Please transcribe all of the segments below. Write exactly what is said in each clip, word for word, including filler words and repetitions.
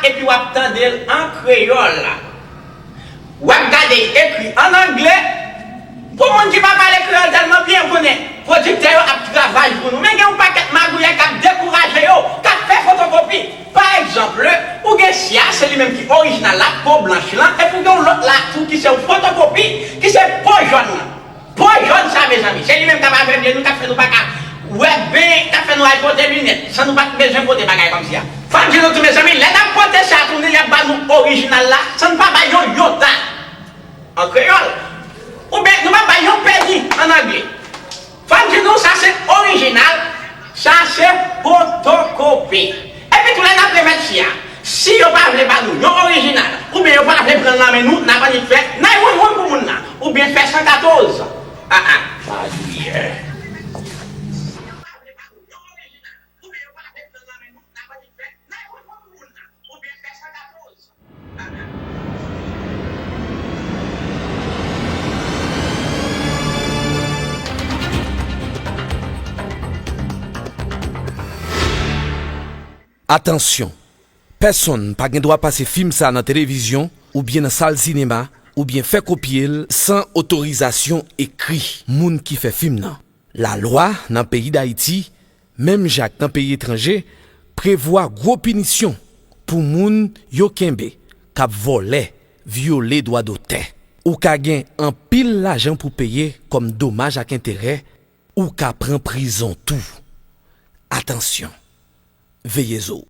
epi w ap tande l an kreyòl. W ap gade l ekri ann angle. Pou moun ki pa pale kreyòl tèlman byen, ou konnen pwodiktè yo ap travay pou nou. Men gen yon pakèt magouyè k ap dekouraje yo, k ap fè fotokopi. Pa egzanp, ou gen sya, se li menm ki orijinal la, po blanch lan, epi w gen yon lòt la tou ki se yon fotokopi, ki se po jòn lan. Po jòn sa, mezanmi, se li menm k ap avègle nou, k ap fè nou pa ka wè byen, k ap fè nou al pote linèt, san nou pa t bezwen pote bagay kòmsi a. Fò m di nou tou, mezanmi, lè n ap pote sa tounen, y ap ba nou orijinal la, san n pa bay yon yota an kreyòl, oubyen nou pa bay yon peni an angle. Fò m di nou, sa se orijinal, sa se fotokopi. Epi tou lè n ap remèt sya, si yo pa vle ba nou yon orijinal, oubyen yo pa vle pran l nan men nou, n ap annik fè nine one one pou moun nan, oubyen fè san katòz. Ah, ah. Magouyè. Atansyon! Pèsonn pa gen dwa pase fim sa nan televizyon oubyen nan sal sinema oubyen fè kopye l san otorizasyon ekri moun ki fè fim nan. Lalwa nan peyi Dayiti, menm jan ak nan peyi etranje, prevwa gwo pinisyon pou moun yo kenbe k ap vòlè, vyole dwa dotè. Ou ka gen anpil lajan pou peye kòm domaj ak enterè, ou ka pran prizon tou. Atansyon! Veye zo w!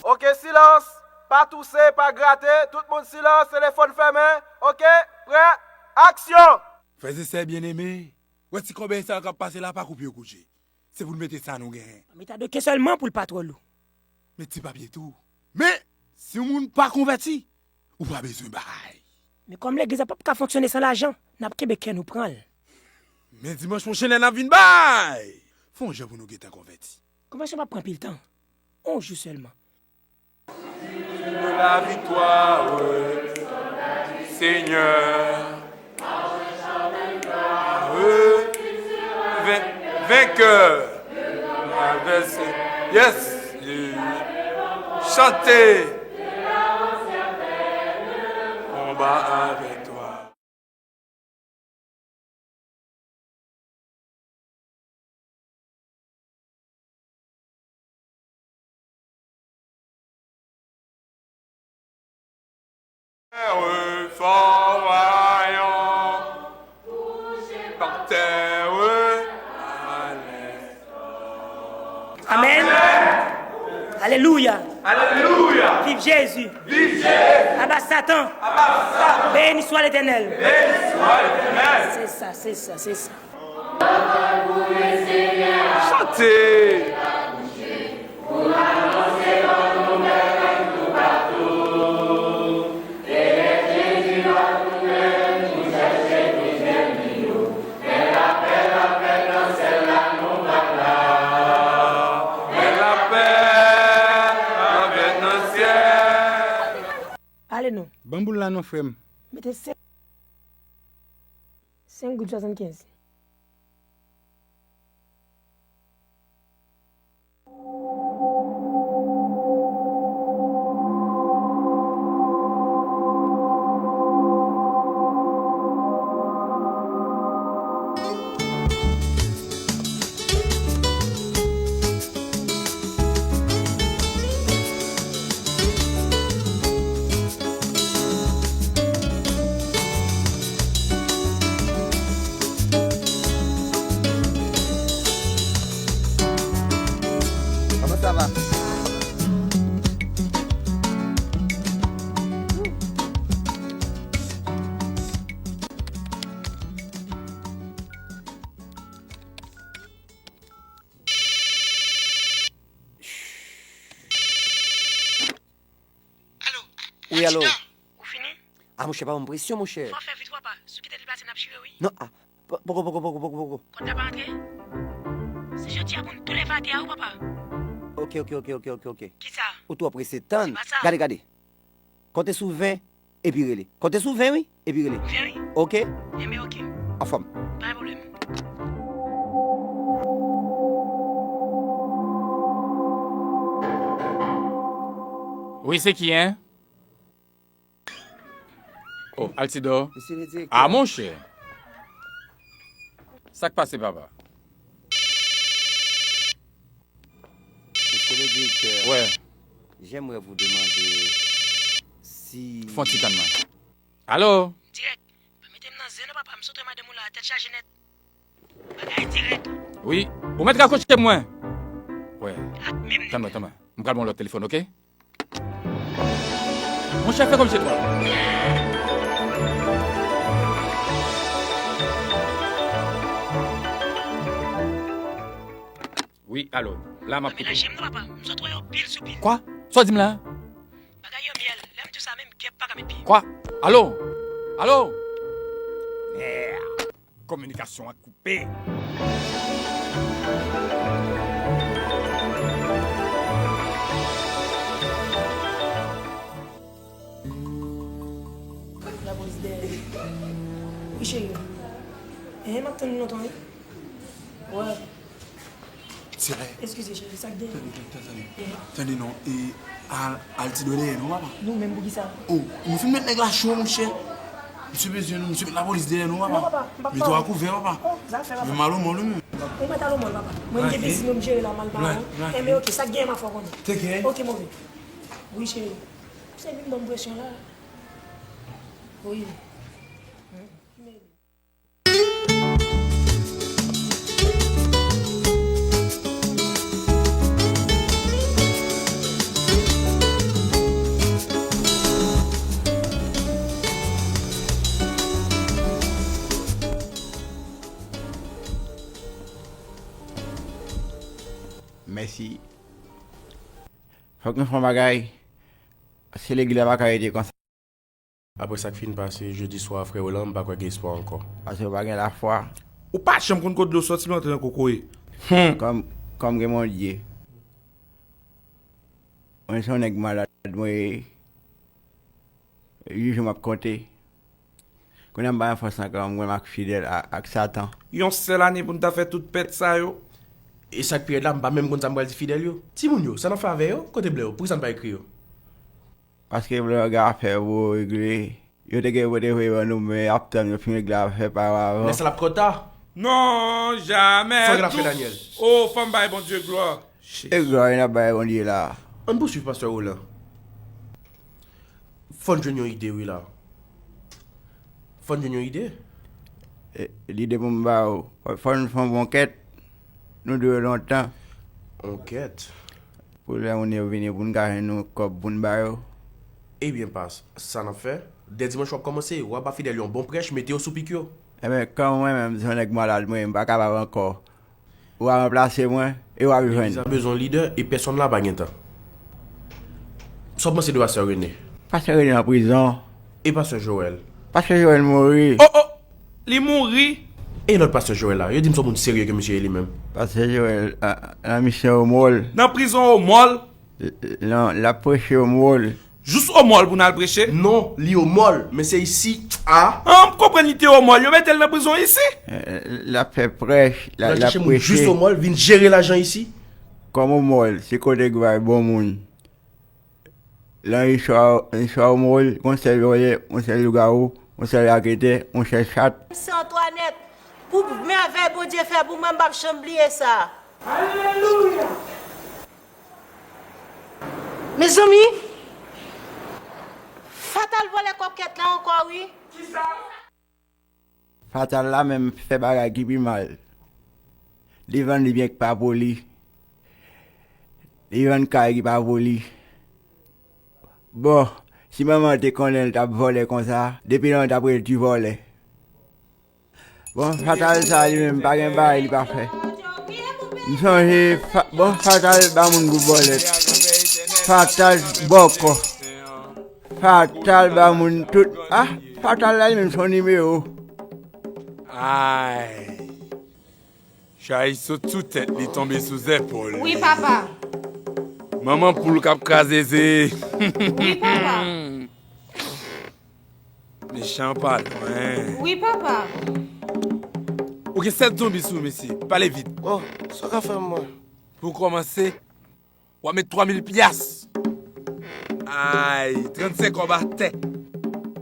Oke, silans! Pa touse, pa grate, tout moun silans, telefòn fèmen. Oke, prè, aksyon! Frè e sè byeneme, wè ti kòbèy sa yo k ap pase la, pa koupe yo kou je. Se pou n mete sa nou genyen. Mete adoken sèlman pou l pa twò lou. Met ti papye tou. Men, si yon moun pa konvèti, ou pa bezwen bay. Men kòm legliz la p ap ka fonksyone san lajan, n ap kenbe kè nou pran l. Men dimanch pwochen lè n ap vin bay, fè yon jan pou nou gentan konvèti. Konvèsyon p ap pran anpil tan. On jou sèlman. La victoire, Seigneur. Vain- vainqueur. Yes. Chantez. Combat avec toi. Fort vaillant, par terre à l'est. Amen. Alelouya. Alelouya. Viv Jezi. Viv Jezi. Aba Satan. Aba Satan. Béni soit l'Éternel. Béni soit l'Éternel. Se sa, se sa, se sa. Chante. Ale non. Ban m boul la non, frè m. Mete senk, senk goud swasannkenz. Comment ça va? Wi, alo. Ou fini? Ah, monchè, pa ban m presyon, monchè. Fò w fè vit, wi, papa. Si w kite l pase, n ap chire, wi. Non, ah, po- poko, poko, poko, poko, poko. Kòd la pa antre? Se jodi a pou n tou leve atè a, wi, papa. Ok, ok, ok, ok, ok, ok. Kisa? Ou twò prese, tann. Se pa sa. Gade, gade. Konte sou ven, epi rele. Konte sou ven, wi, epi rele. Ven, wi. Ok? Enben, ok. Anfòm. Pa gen pwoblèm. Wi, se ki, en? Oh, Altidor. Mesye le direktè. Ah, monchè. Sa k pase, papa? Mesye le direktè. Wè. J'aimerais vous demander si... Fon ti tann mwen. Alo? Dirèk. Pa mete m nan zen non, papa. M sot wè madanm ou la, tèt chaje nèt. Bagay dirèk. Wi. Ou mèt rakwoche mwen. Wè. Tann mwen, tann mwen. M pral ba w lòt telefòn, ok? Monchè, fè kòmsi se twa. Wi, alo. La, m ap koute. Melaje m non, papa. M sot wè yo pil sou pil. Kwa? Sa w di m la? Bagay yo myèl. Lè m di w sa, menm kèp pa ka met pye. Kwa? Alo? Alo? Mèd. Kominikasyon an koupe. Lapolis dèyè. Wi, cheri. Eh, m ap tann ou lontan, wi. Wè. Eskize, cheri, sa k gen? Tande, tande, tande. Tande non, e, al, al ti dwe dèyè nou, papa. Nou menm pou kisa? Oh, nou fin met nèg la cho, monchè. Misye bezwen nou, misye met lapolis dèyè nou, papa. Non, papa, m p ap... Mete w a kouvè, papa. Oh, zafè, papa. Men m al omò, nou menm. Ou mèt al omò, papa. Mwen, m gen biznis mwen, m jere la, m al ba ou. Enben, ok, sa k gen, m a fè w konnen. Te gen? Ok, move. Wi, cheri. Se vin ban m presyon la. Wi. Mèsi. Fòk nou fè yon bagay. Se legliz la pa ka rete konsa. Apre sa k fin pase jedi swa a, frè Roland, m pa kwè gen espwa ankò. Paske w pa gen lafwa. Ou pa janm konn kot dlo soti, men antre nan kokoye. Hum. Kòm, kòm gen Bondye. Mwen se yon nèg malad, mwen ye. Jou jou m ap konte. Kounye a m pa gen fòs ankò, m goumen ak Fidèl a, ak Satan. Yon sèl ane pou n ta fè tout pèt sa yo. E sa k pi rèd la, m pa menm konn sa m pral di Fidèl yo. Timoun yo, sa n ap fè avè yo? Kote blè yo? Poukisa n pa ekri yo? Paske blè yo gen afè pou yo regle. Yo te gen pou yo te voye ban nou, men y ap tann yo fin regle afè pa yo avan. Lè sa l ap twò ta. Non, jamè. Sa w gen ap fè, Daniel? Oh, fò m bay Bondye glwa. E glwa n ap bay Bondye la. Ann pousuiv, pastè Roland. Fò n jwenn yon ide, wi, la. Fò n jwenn yon ide. E, lide pou m ba ou. Fò, fò n fè yon bon kèt. Nou dwe yo lontan. Yon kèt? Pou lè moun yo vini, pou n ka jwenn yon kòb pou n ba yo. Ebyen, pas, sa n ap fè. Dè dimanch w ap kòmanse, w a ba Fidèl yon bon prèch, mete yo sou pik yo. Enben, kòm mwen menm, se yon nèg malad, mwen, m pa kapab ankò. W a ranplase mwen e w a jwenn. Legliz la bezwen yon lidè e pèsonn la pa gen tan. Sa w panse de pastè Rene? Pastè Rene nan prizon. E pastè Joël? Pastè Joël mouri. Oh, oh! Li mouri? E lòt pastè Joël la? Yo di m se yon moun serye ke misye ye li menm. Pastè Joël, a, nan misyon Omòl. Nan prizon Omòl? L-, l-, non, l ap preche Omòl. Jous Omòl pou n al preche? Non, li Omòl, men se isi a. Ah, m konprann li te Omòl, yo mete l nan prizon isi? Eh, l ap fè prèch, l ap, l ap preche. L al chèche moun jous Omòl, vin jere lajan isi. Kòm Omòl, se kote ki bay bon moun. Nan istwa, istwa Omòl, gon sèl vòlè, gon sèl lougawou, gon sèl raketè, gon sèl chat. Se Antwanèt, pou mèvèy Bondye fè pou mwen, m p ap janm bliye sa. Alelouya! Mezanmi, Fatal vòlè kòkèt la ankò wi. Fatal la menm fè bagay ki pi mal. Li vann li byen ki pa pou li. Li vann kay ki pa pou li. Bon, si manman te konnen l t ap vòlè konsa, depi lontan l t ap rele ti vòlè. Bon, Fatal sa li menm pa gen bagay li pa fè. M sonje, fa-, bon, Fatal ba moun gwo bòlèt. Fatal bòkò. Fatal ba moun tout. Ah, Fatal la li menm se yon nimewo. Ay. Chay sot sou tèt li, tonbe sou zèpòl li. Wi, papa. Manman poul k ap kraze ze. Wi, papa. Mechan pa lwen. Wi, papa. Ou gen sèt zonbi sou ou, mesye. Pale vit. Oh, sa w ka fè m, mwen? Pou kòmanse, w ap met twa mil pyas. Ay, trannsenk kòb atè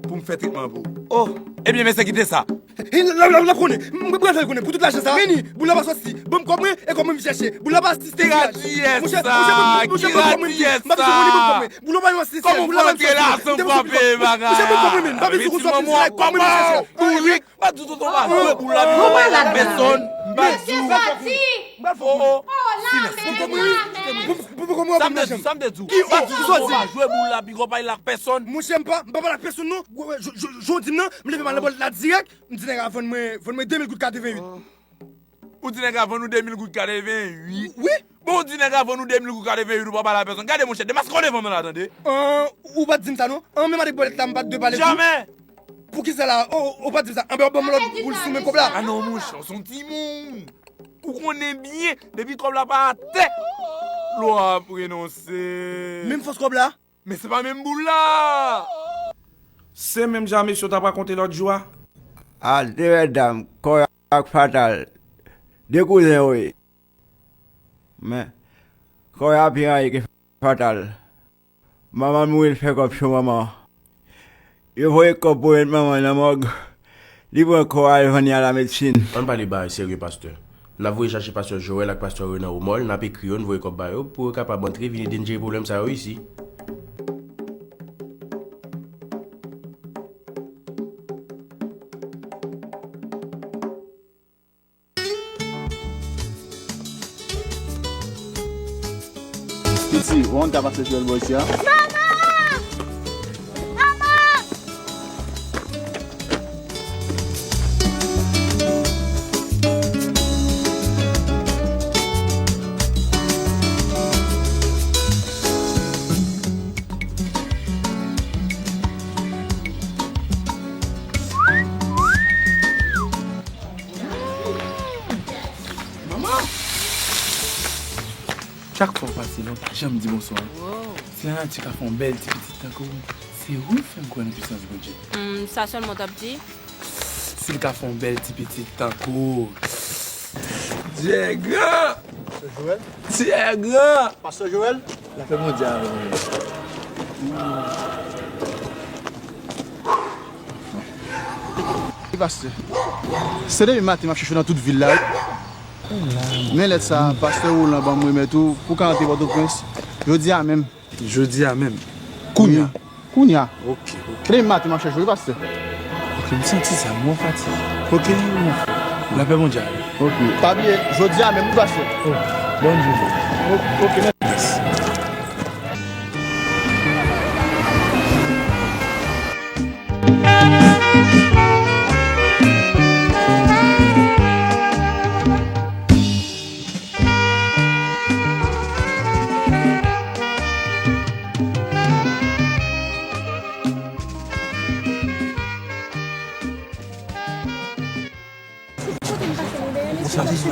pou m fè tretman pou ou. Oh. Ebyen, mesye, kite sa. L ap konnen. M pral fè l konnen. Pou tout lajan sa. Vini, boul la pa soti. Ban m kòb mwen, e kòb mwen m chèche. Boul la pa soti. Ki radiyès sa? Ki radiyès sa? Boul la pa yon asistè. Kòman w antre la san frape bagay a? Meti manman w kòkò bourik. Pa di tonton pa jwe boul la pi konpay la pèsòn. M pa di w. Oh, oh. Silans. Sa m te di w, sa m te di w. Pa di tonton pa jwe boul la pi konpay la pèsòn. Monchè, m pa, m pa pale ak pèsonn non. Jan w di m nan, m leve m al nan pòt la dirèk. M di nèg la vann mwen, vann mwen de mil goud katreven uit. Ou di nèg la vann ou de mil goud katreven uit? Wi. Bon, ou di nèg la vann ou de mil goud katreven uit, ou pa pale a pèsonn. Gade, monchè, demaske w devan mwen la, tande. An, ou pa t di m sa, non. An, menm avèk bòlèt la, m pa t dwe pale pou ou. Jamè. Poukisa la? O, o, ou pa t di m sa. Anben, w ban m lòt boul sou men kòb la. A non, monchè, w se yon timoun. Ou konnen byen, depi kòb la pa atè, lwa ap renonse. Menm fòs kòb la? Men se pa menm boul la! Se menm jan mesye w t ap rakonte lòt jou a? A, de mèdam, Kòy ak Fatal, de kouzen yo ye. Men, Kòy a pi rayi ke Fatal. Manman l mouri, l fè kòb sou manman an. Yo voye kòb pou yo met manman nan mòg. Li pran kò a, l vann li a lamedsin. Ann pale bagay serye, pastè. N ap voye chache pastè Joel ak pastè Renan o mòl, n ap ekri yo, n voye kòb ba yo, pou yo kapab antre vin ede n jere pwoblèm sa yo isi. Piti, ou konn ka pase Joel bò isi a? Manman! Manman! Manman! Chak fwa w pase la, w pa janm di bonswa. Wow. Si lanati ka fè yon bèl ti pitit tankou w, se ou k fè m kwè nan pisans Bondye. Hmm, sa sèlman w t ap di? Si l ka fè yon bèl ti pitit tankou w. Dye gran! Pastè Joel? Dye gran! Pastè Joel? Lapè Bondye avè w. Wi, pastè. Se depi maten m ap chèche w nan tout vil la, wi. Men lèt sa, pastè Roland ban m remèt ou pou w ka antre Pòtoprens jodi a menm. Jodi a menm? Kounye a. Wi. Kounye a. Ok, ok. Se depi maten m ap chèche w, wi, pastè. Ok, m santi sa, m wè w fatige. Ok, mon frè. Lapè Bondye avè w. Ok. Pa bliye, jodi a menm, wi, pastè. Oh, bòn jounen. O-, ok, mèsi.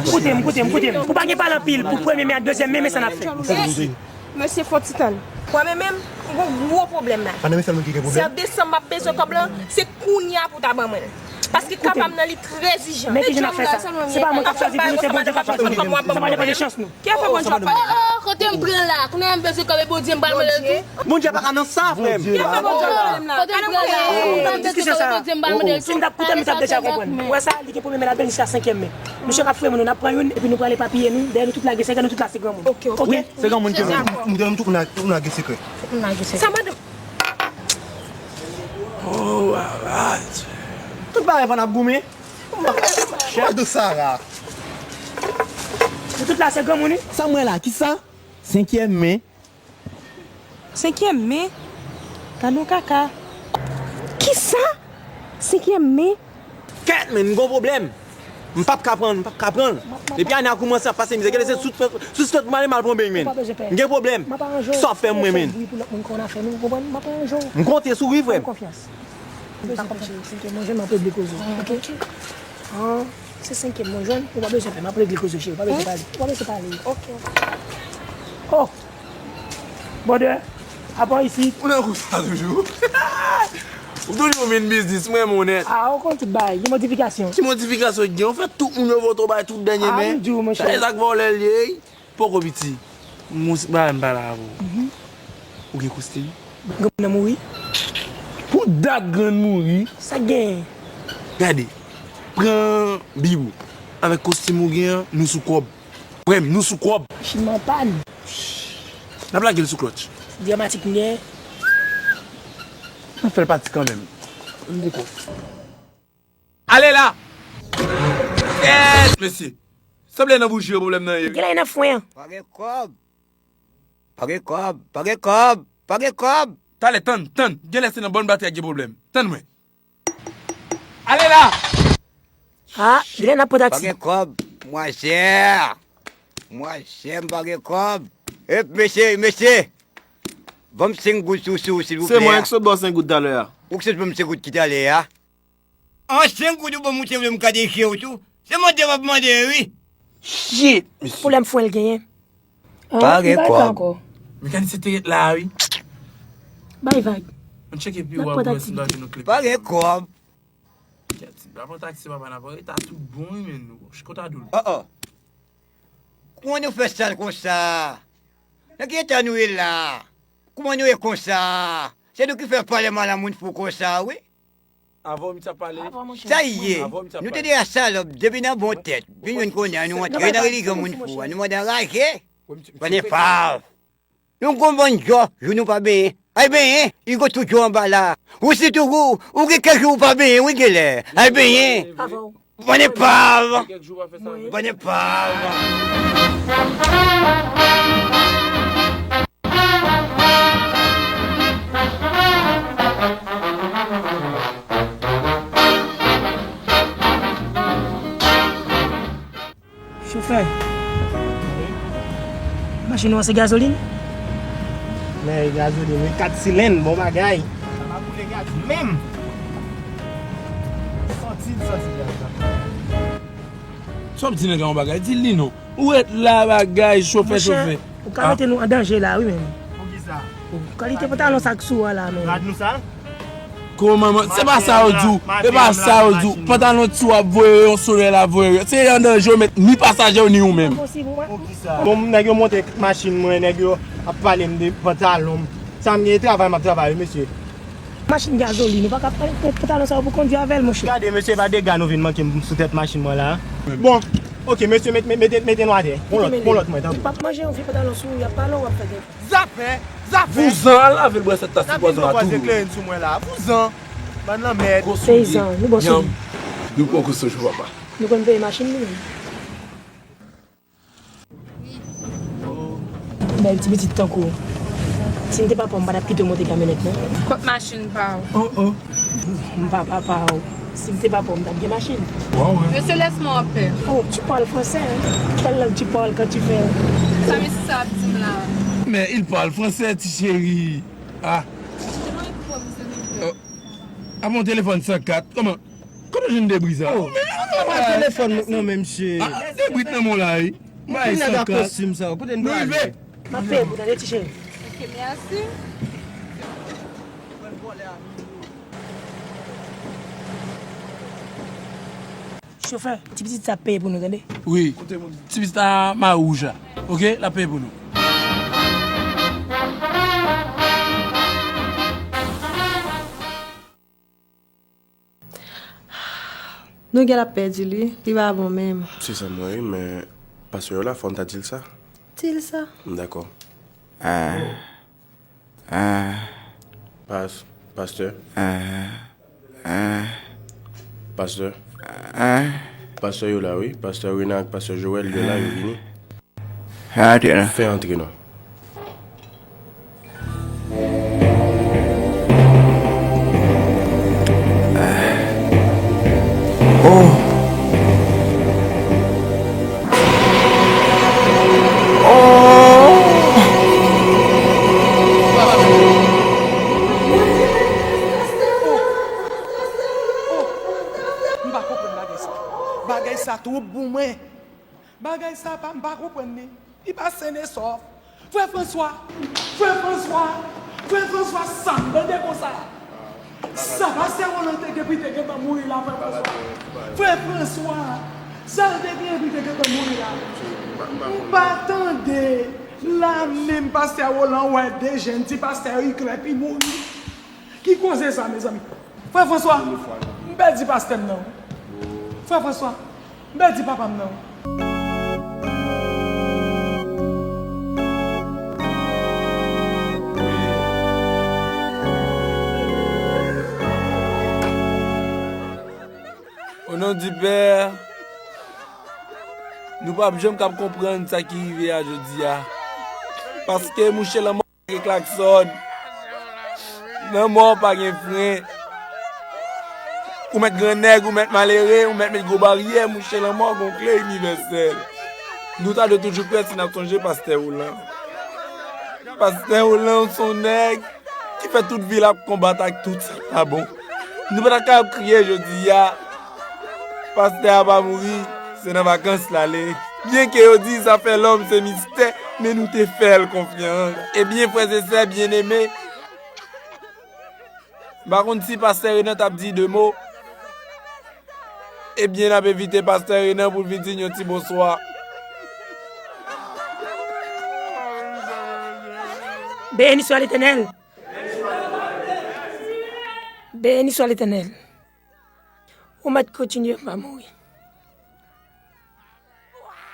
Koute m, koute m, koute m. Ou pa gen pale anpil pou premye men ak dezyèm men, men sa n ap fè. Mesye, fò ti tann. Mwen menm, menm, m gon gwo pwoblèm la. Pa nan men sèlman ki gen pwoblèm. Si an desanm m ap bezwen kòb lan, se kounye a pou w ta ban mwen l. Paske ka pa m nan li trè ijan. Men ki jan n ap fè sa? Se pa mwen k ap chwazi pou nou, se Bondye k ap chwazi pou nou. Sa pa depann de chans nou. Ki afè Bondye? Oh, oh, kote m pran la? Kounye a m bezwen kòb e Bondye m pral mande l tou. Bondye pa ka nan sa, frè m. Ki afè Bondye pral la? Kote m pral la? Diskisyon sa. Si m t ap koute m, m t ap deja konprann. Ou wè sa, li gen premye men, l al bèl jiska senkyèm men. Mesye k ap fouye moun yo, n ap pran youn, epi nou prale epapiye nou, dèyè nou tout lage sekrè, nou tout la se granmoun. Ok, ok. Wi, se granmoun ki nou. Nou tout, nou lage sekrè. Sa madanm. Oh, alright. Tout bagay pa n ap goumen. Mwen de Sara. Nou tout la se granmoun, wi. Sa m wè la, kisa? Senkyèm men. Senkyèm men? Gad yon kaka. Kisa? Senkyèm men? Kèt, men, m gon pwoblèm. M p ap ka pran l, m p ap ka pran l. Depi ane a koumanse ap pase mizè, gade se sou tèt, sou tèt mwen ale m al pran beny, men. M gen pwoblèm. Sa w ap fè m, mwen, men. M konte sou wi, frè m. Ou pa bezwen fè, cheri, senkyèm mwen jwenn, m ap regle koze w, oke? Ah, se senkyèm mwen jwenn, ou pa bezwen fè, m ap regle koze w, cheri, ou pa bezwen pale, ou pa bezwen pale. Oke. Oh! Brother, apa isit? Ou nan kou sa toujou? Ou toujou vin biznis, mwen, monèt. Ah, ou konn tout bagay, gen modifikasyon. Ki modifikasyon ki gen? Ou fè tout moun yo vote w bay tout dènye men. Ah, m di w, monchè. Sa e sa k vòlè l ye, wi. Poko piti. M gon bagay m pale avè w. Ou gen kostim? Granmoun nan mouri. Pou dat grann mouri. Sa k genyen? Gade, pran bib ou. Avèk kostim ou gen an, nou sou kòb. Frè m, nou sou kòb. Machin mwen an pàn. N ap lage l sou klòtch. Dramatik m gen. N ap fè l pati kanmenm. M dekò. Ale la! Yes, mesye! Sanble nan bouji yo pwoblèm nan ye, wi. Genlè e nan fwen an. Pa gen kòb. Pa gen kòb. Pa gen kòb. Pa gen kòb. Talè, tann, tann. Genlè se nan bòn batri a gen pwoblèm. Tann mwen. Ale la! Ah, genlè n ap pran taksi. Pa gen kòb. Mwachè. Mwachè, m pa gen kòb. Ep, mesye, mesye. Ban m senk goud sou, sou, silvouplè. Se mwen ki sot ba w senk goud talè a. Ou ki sot ban m senk goud ki talè a? An, senk goud ou ban m, ou te vle m kade je w tou? Se mande w ap mande, wi. Shit, mesye. Pwoblèm fwen l genyen. Pa gen kòb. Mekanise te ret la, wi. Bay vag. Ann tcheke pi wo a pou wè si n pa jwenn yon kle. Pa gen kòb. Kèt, n pa pran taksi, papa, n ap rete a tout bon, wi, men nou. Ch-, kòt a doul. Oh, oh. Kouman nou fè sal konsa? Nan ki eta nou ye la? Kouman nou ye konsa? Se nou ki fè pale mal a moun fou konsa, wi. Avan w misye ap pale. Sa ye, nou te deja salòp depi nan bon tèt. Vin jwenn kounye a, nou antre nan relijyon moun fou a, nou mande anraje. Bann enpav. Nou gon bann djò, jou nou pa benyen. Ay benyen, li gon tout djò anba la. Ou sitou ou, ou gen kèk jou ou pa benyen, wi genlè. Ay benyen. Bann enpav. Bann enpav. Chofè, machin ou an se gazolin? Men gazolin, wi, kat silenn, bon bagay. Sa pa boule gaz menm. Santi l, santi gaz la. Sa w ap di nèg la yon bagay, di l li non. Ou ret la bagay, chofè, chofè. Ou ka mete nou an danje la, wi, menm. Poukisa? Kalite pantalon sa k sou a la, menm. Rad nou sal? Kòman, man, se pa sa yo di w. Se pa sa yo di w. Pantalon ti w ap voye yo, solèy la voye yo. Se an danje yo met ni pasaje yo, ni ou menm. Poukisa? Bon, nèg yo monte machin mwen, nèg yo ap pale m de pantalon m. Sa m gen travay, m ap travay, wi, mesye. Machin gazolin, ou pa ka pran pantalon sa yo pou kondui avè l, monchè. Gade, mesye, pa dega nou vin manke m sou tèt machin mwen la. Bon, oke, mesye, met, met, mete, mete nou atè. Pran lòt, pran lòt mwen, tanpri. Li p ap manje yon vye pantalon sou ou, y ap pale w, w ap fè tèt. Zafè, zafè. Vouzan, al lave l bwè sèt tas ti pwazon la tou. N ap vin pran pwazon kleren sou mwen la. Vouzan. Bann lanmèd. Peyizan, nou bon sou nou. Nou poko sou jou, papa. Nou konn peye machin nou menm. Bèl ti pitit tankou w. Si m te papa w, m pa t ap kite w monte kamyonèt, non. Kot machin pa w? Oh, oh. M pa papa w. Si m te papa w, m t ap gen machin. Mesye, laisse-moi en paix. Oh, tu parles français, hein? Quelle langue tu parles quand tu fais? Sa mesye sa ap di m la? Mais il parle français, ti chéri. Ah. Oh. Ah bon, téléphone cent quatre. Comment? Kote w jwenn debri sa? Oh, men, pa pran telefòn mwen non, men, mesye. Ah, debri nan men w la, wi. Mwen bay nèg a kostim sa, kote n prale? M ap peye pou tande, ti cheri. Ok, mèsi. Chofè, ti pitit sa ap peye pou nou, tande? Wi. Ti pitit la, mari wouj la. Ok, l ap peye pou nou. Nou gen l ap pèdi li, li pa bon menm. Se sa m wè wi, men pastè yo la, fò n ta di l sa. Di l sa. M dakò. Ah. Ah. Pas-, pastè. Ah. Ah. Pastè. Ah. Pastè yo la wi, pastè Rena ak pastè Joël yo la, yo vini. Fè antre la. Fè antre non. Oh. Bagay sa twòp pou mwen. Bagay sa pa, m pa konprann li. Li pa sen e sòf. Frè Franswa, frè Franswa, frè Franswa, sa m tande konsa. Sa pastè Roland te gen pou te gentan mouri la, frè Franswa. Frè Franswa, sa l te gen pou te gentan mouri la. M pa tande la menm pastè Roland wè de jèn ti pastè Iclè pi mouri. Ki koze sa, mezanmi? Frè Franswa, m pèdi pastè m nan. Frè Franswa, m pèdi papa m nan. O non di Pè, nou p ap janm kab konprann sa ki rive a jodi a. Paske mouche lanmò gen klaksòn. Lanmò pa gen fren. Ou mèt grannèg, ou mèt malere, ou mèt met gwo baryè, mouche lanmò gon kle inivèsèl. Nou ta dwe toujou prè si n ap sonje pastè Roland. Pastè Roland se yon nèg ki fè tout vi l ap konbat ak tout sa k pa bon. Nou pa ta ka ap kriye jodi a. Pastè a pa mouri, se nan vakans l ale. Byenke yo di zafè lòm se mistè, men nou te fè l konfyans. Ebyen, frè e sè byeneme, m pa konn si pastè Renan t ap di de mo. Ebyen, n ap envite pastè Renan pou l vin di n yon ti bonswa. Béni soit l'Éternel. Béni soit l'Éternel. Ou mèt kontinye, m pa mouri.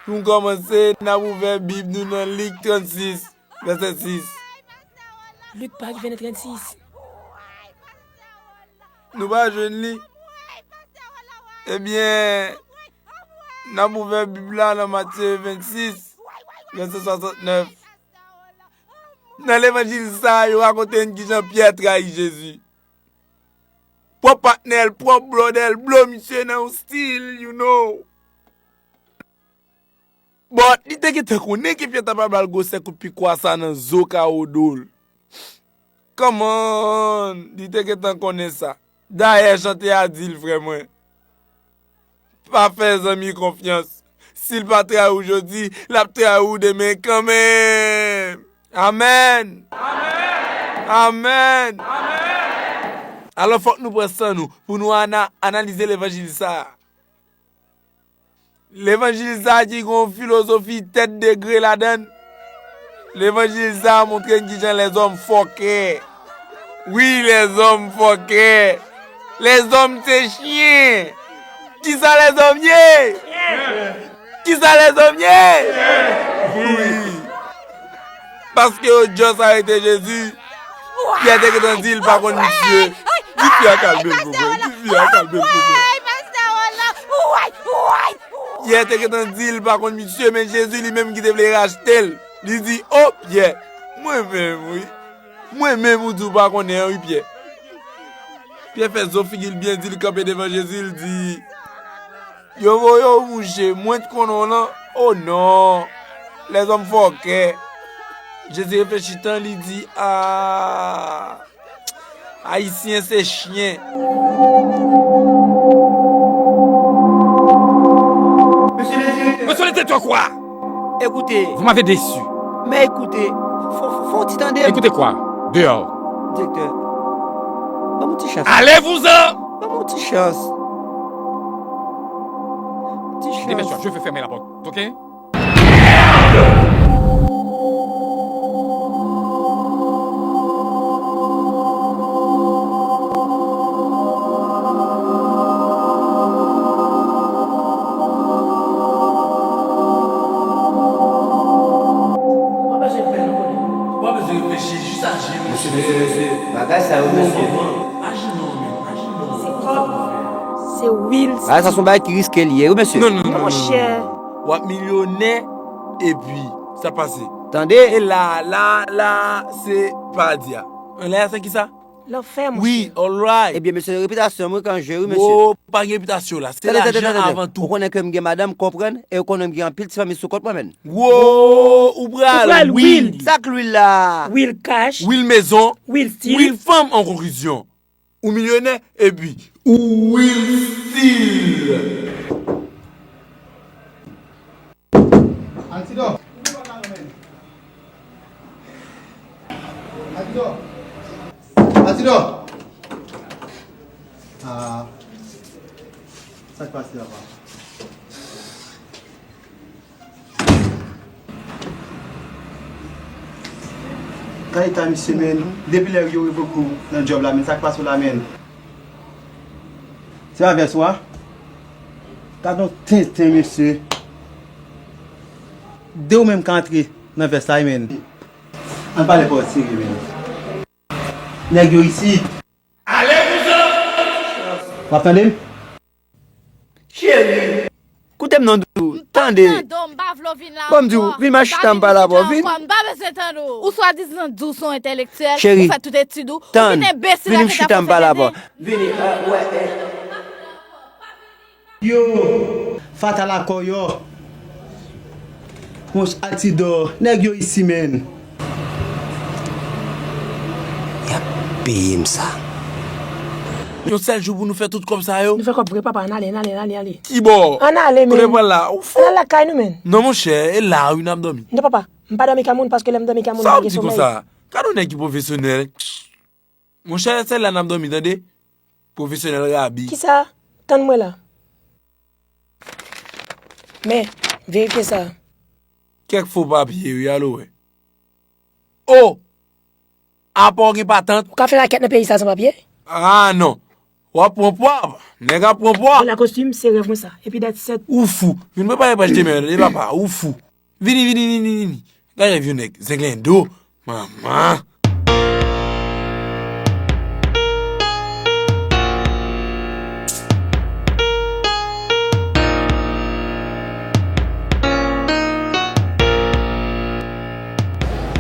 Pou n kòmanse, n ap ouvè Bib nou nan Lik trannsis, vèsè sis. Lik pa rive nan trannsis. Nou pa jwenn li? Ebyen, n ap ouvè Bib la nan Matye vennsis, vèsè swasantnèf. Nan levanjil sa a, yo rakonte n kijan Pyè trayi Jezi. Pwòp patnè l, pwòp blòdè l, blo misye nan yon stil, you know. But, li te gentan konnen ke Pyè ta pral ba l gwo sèt kout pikwa sa nan zo kawo do l. Come on, li te gentan konnen sa. Dayè, chante a di l, frè mwen. Pa fè zanmi konfyans. Si l pa trayi w jodi, l ap trayi w demen kanmenm. Amèn. Amèn. Alò, fòk nou pran san nou pou nou ana-, analize levanjil sa a. Levanjil sa a ki gen yon filozofi tèt degre ladan l. Levanjil sa a montre n kijan lèzòm fòkè. Wi, lèzòm fòkè. Lèzòm se chen. Kisa lèzòm ye? Kisa lèzòm ye? Wi. Paske yo just arete Jezi. Pyè te gentan di l pa konn misye. Di Pyè a kalme l pou mwen. Di Pyè a kalme l pou mwen. Pyè te gentan di l pa konn misye, men Jezi li menm ki te vle rachte l. Li di, "O, Pyè, mwen menm, wi. Mwen menm ou di w pa konnen an, wi, Pyè." Pyè fè zo figi l byen di, l kanpe devan Jezi, l di, "Yo voye w mouche, mwen t konnen w lan." O non, lèzòm fòkè. Jezi reflechi tan, li di, "A, Ayisyen se chen." Monsieur le directeur. Monsieur le directeur, quoi? Écoutez. Vous m'avez déçu. Mais écoutez, fò, fò, fò w ti tande m. Écoutez quoi? Dehors. Direktè, ban m yon ti chans. Allez-vous-en! Ban m yon ti chans. Ti chans. Dépêche-toi, je vais fermer la porte, ok? Mesye, mesye, mesye, bagay sa yo, mesye. Se kòb, se wil. Bagay sa se yon bagay ki riske li ye, wi, mesye. Non, non, non, non, non, non. Monchè. W ap milyonè, epi sa pase. Tande. E la, la, la, se paradi a. Anlè a, se kisa? Lanfè, monchè. Wi, alright. Ebyen, mesye, repitasyon mwen kan jwe, wi, mesye. Wo, pa gen repitasyon la. Se lajan avan tou. Ou konnen ke m gen madanm, konprann, e ou konnen m gen anpil ti fanmi sou kont mwen, menn. Wo, ou pral wil. Sa k lwil la? Wil kach. Wil mezon. Wil stil. Wil fanm, an konklizyon. Ou milyonè, epi ou wil stil. Ah, sa k pase, papa? Gade eta misye, menn. Depi lè yo revoke w nan djòb la, menn, sa k pase w la, menn? Se pa vès ou a? Gade yon tenten, mesye. De ou menm ka antre nan vès la, wi, menn. Ann pale pa w serye, menn. Nèg yo isit. Ale, kouzen! W ap tande m? Cheri, koute m non, doudou. Tande. Tande w, m pa vle w vin la ankò. Ban m di w, vin m a chita, m pale avè w, vin. M pa bezwen tande w. Ou swadizan di w se yon entèlektyèl, ou fè tout etid ou, ou kite enbesil la ki ta fè w fè tenten. Vini, euh, wè, eh. Yo, fatal akò yo. Monch Altidor, nèg yo isi, menn. Y ap peye m sa. Yon sèl jou pou nou fè tout kòb sa yo? Nou fè kòb vre, papa, ann ale, ann ale, ann ale, ann ale. Kibò? Ann ale, menn. Kote pral la? Ou fou? Ann al lakay nou, menn. Non, monchè, e la wi n ap dòmi. Non, papa, m pa dòmi kay moun paske lè m dòmi kay moun, m pa gen somèy. Sa w ap di konsa? Gade yon nèg ki pwofesyonèl. Monchè, se la n ap dòmi, tande? Pwofesyonèl rabi. Kisa? Tann mwen la. Men, verifye sa. Kèk fo papye, wi, alo wè. O! Apa w gen patant? Ou ka fè rakèt nan peyi sa san papye? Ah, non. W ap pran pwa, nèg ap pran pwa. Mwen la kostim, se rèv mwen sa. Epi dat sèt. Ou fou. Vin prepare paj demen, tande papa, ou fou. Vini, vini, vini, vini. Gade vye nèg, zenglendo. Manman.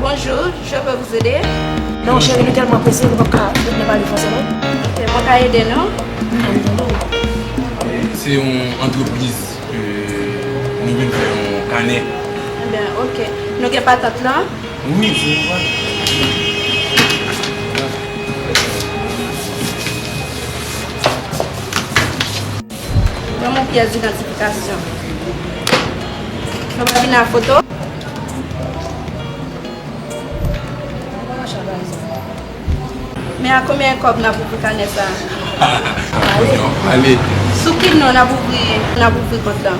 Bonjour, je peux vous aider? Non, cheri, nou tèlman prese, nou p ap ka retounen pale fransè, non. Ok, mwen ka ede nou? Se yon antrepriz. Euh, nou vin fè yon kanè. Ebyen, ok. Nou gen patant lan? Wi, se yon patant. Ban m yon pyès idantifikasyon. Nou pa vin a foto? Men a konbyen kòb n ap ouvri kanè sa a? Ale. Sou ki non n ap ouvri, n ap ouvri kont lan?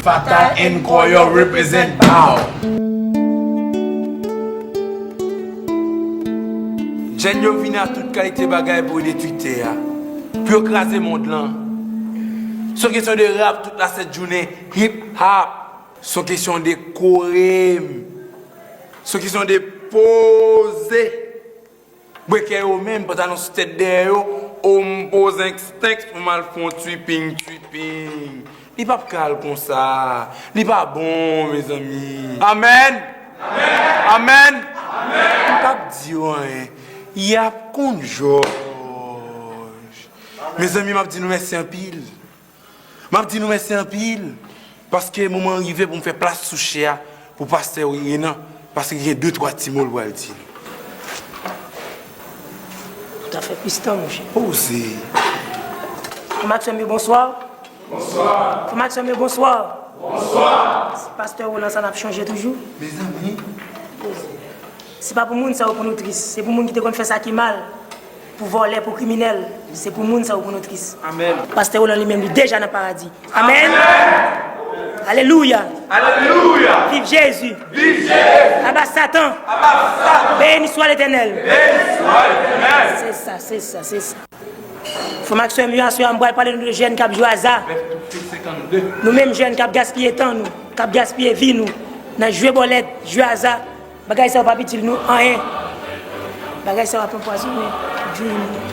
Fatal and Koyo represent Bow. Jèn yo vini a tout kalite bagay pou yo detwi tè a, pou yo kraze mond lan. Se yon kesyon de rap tout la sent jounen, hip hop. Se yon kesyon de kore m. Se yon kesyon de poze. Bwekè yo menm, pantalon sou tèt dèyè yo, o m poze enkstenks pou m al fè yon twiping, twiping. Li p ap ka al konsa. Li pa bon, mezanmi. Amèn! Amèn! Amèn! M p ap di yo anyen. Y ap konn jòj. Mezanmi, m ap di nou mèsi anpil. M ap di nou mèsi anpil, paske moman an rive pou m fè plas sou chè a pou pastè Renan, paske gen de twa ti mo l pral di nou. Ou ta fè plis tan, monchè. Poze. Frè m ak sè m yo, bonswa. Bonswa. Frè m ak sè m yo, bonswa. Bonswa. Se pastè Roland sa n ap chonje toujou. Mezanmi. Poze. Se pa pou moun sa yo pou nou tris. Se pou moun ki te konn fè sa ki mal. Pou vòlè, pou kriminèl. Se pou moun sa yo pou nou tris. Amèn. Pastè Roland li menm, li deja nan paradi. Amèn. Amèn. Alelouya. Alelouya. Viv Jezi. Viv Jezi. Aba Satan. Aba Satan. Beni swa Letènèl. Beni swa Letènèl. Se sa, se sa, se sa. Frè m ak sè m yo, aswè a m pral pale nou de jèn k ap jwe aza. Nou menm jèn k ap gaspiye tan nou, k ap gaspiye vi nou nan jwe bòlèt, jwe aza. Bagay sa yo p ap itil nou anyen. Bagay sa yo ap anpwazonnen vi nou.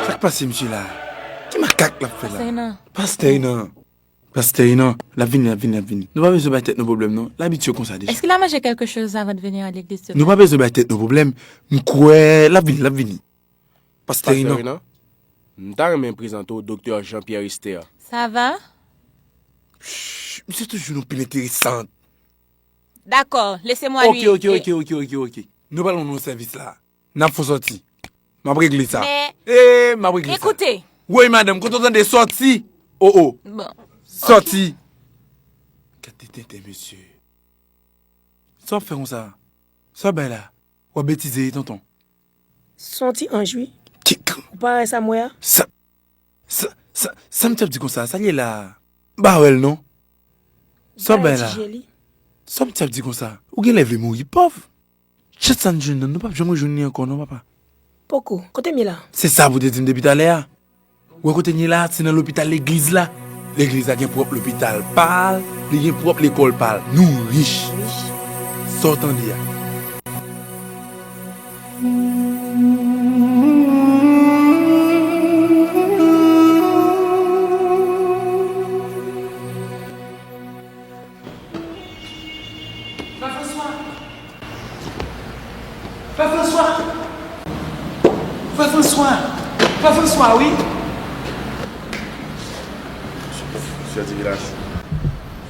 Sa k pase misye la? Ki makak l ap fè la? Pastè Renan. Pastè Renan. Pastè Renan, l ap vini, l ap vini, l ap vini. Nou pa bezwen bay tèt nou pwoblèm, non. L abitye konsa deja. Est-ce qu'il a mangé quelque chose avant de venir à l'église ce matin? Nou pa bezwen bay tèt nou pwoblèm. M kwè l ap vini, l ap vini. Pastè Renan. Pastè Renan, m ta renmen prezante w Doktè Jean Pierre Esther. Ça va? Shh, misye toujou nan pil enteresan. D'accord, laissez-moi lui. Ok, ok, ok, ok, ok, ok. Nou pral nan sèvis la. N ap fè w sòti. M ap regle sa. Men, e, m ap regle sa. Ekoute. Woy, madanm, kote w tande sòti? O, o. Bon. Sòti. tenten, mesye. Sa w ap fè konsa? Sa w ap bay la? W ap betize, tonton. Se yon ti anj, wi. Kik. Ou pa wè sa m wè a? Sa, sa, sa, sa m t ap di konsa, sa l ye la a? M pa wè l, non. Sa w ap bay la? Sa w m t ap di konsa? Ou genlè vle mouri pòv. Chat sa n jwenn nan, nou p ap janm rejwenn li ankò non, papa. Poko, kote m ye la? Se sa pou te di m depi talè a. Ou wè kote n ye la, se nan lopital legliz la. Legliz la gen pwòp lopital pa l, li gen pwòp lekòl pa l. Nou rich. Rich. Sa w tande a? Frè Franswa! Frè Franswa! Frè Franswa! Frè Franswa, wi! Sè Divilas.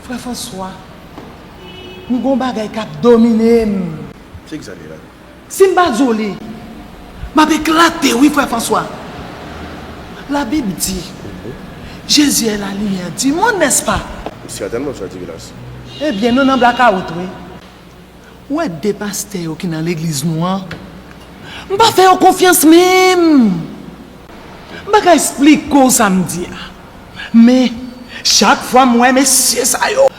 Frè Franswa, m gon bagay k ap domine m. Se ki sa l ye la? Si m pa di w li, m ap eklate wi, frè Franswa. Labib di, Jezi est la lumière du monde, n'est-ce pas? Sètènman, sè Divilas. Ebyen, nou nan blakawout, wi. Ou wè de pastè yo ki nan legliz nou an, m pa fè yo konfyans menm. M pa ka esplike w sa m di a. Men, chak fwa m wè mesye sa yo,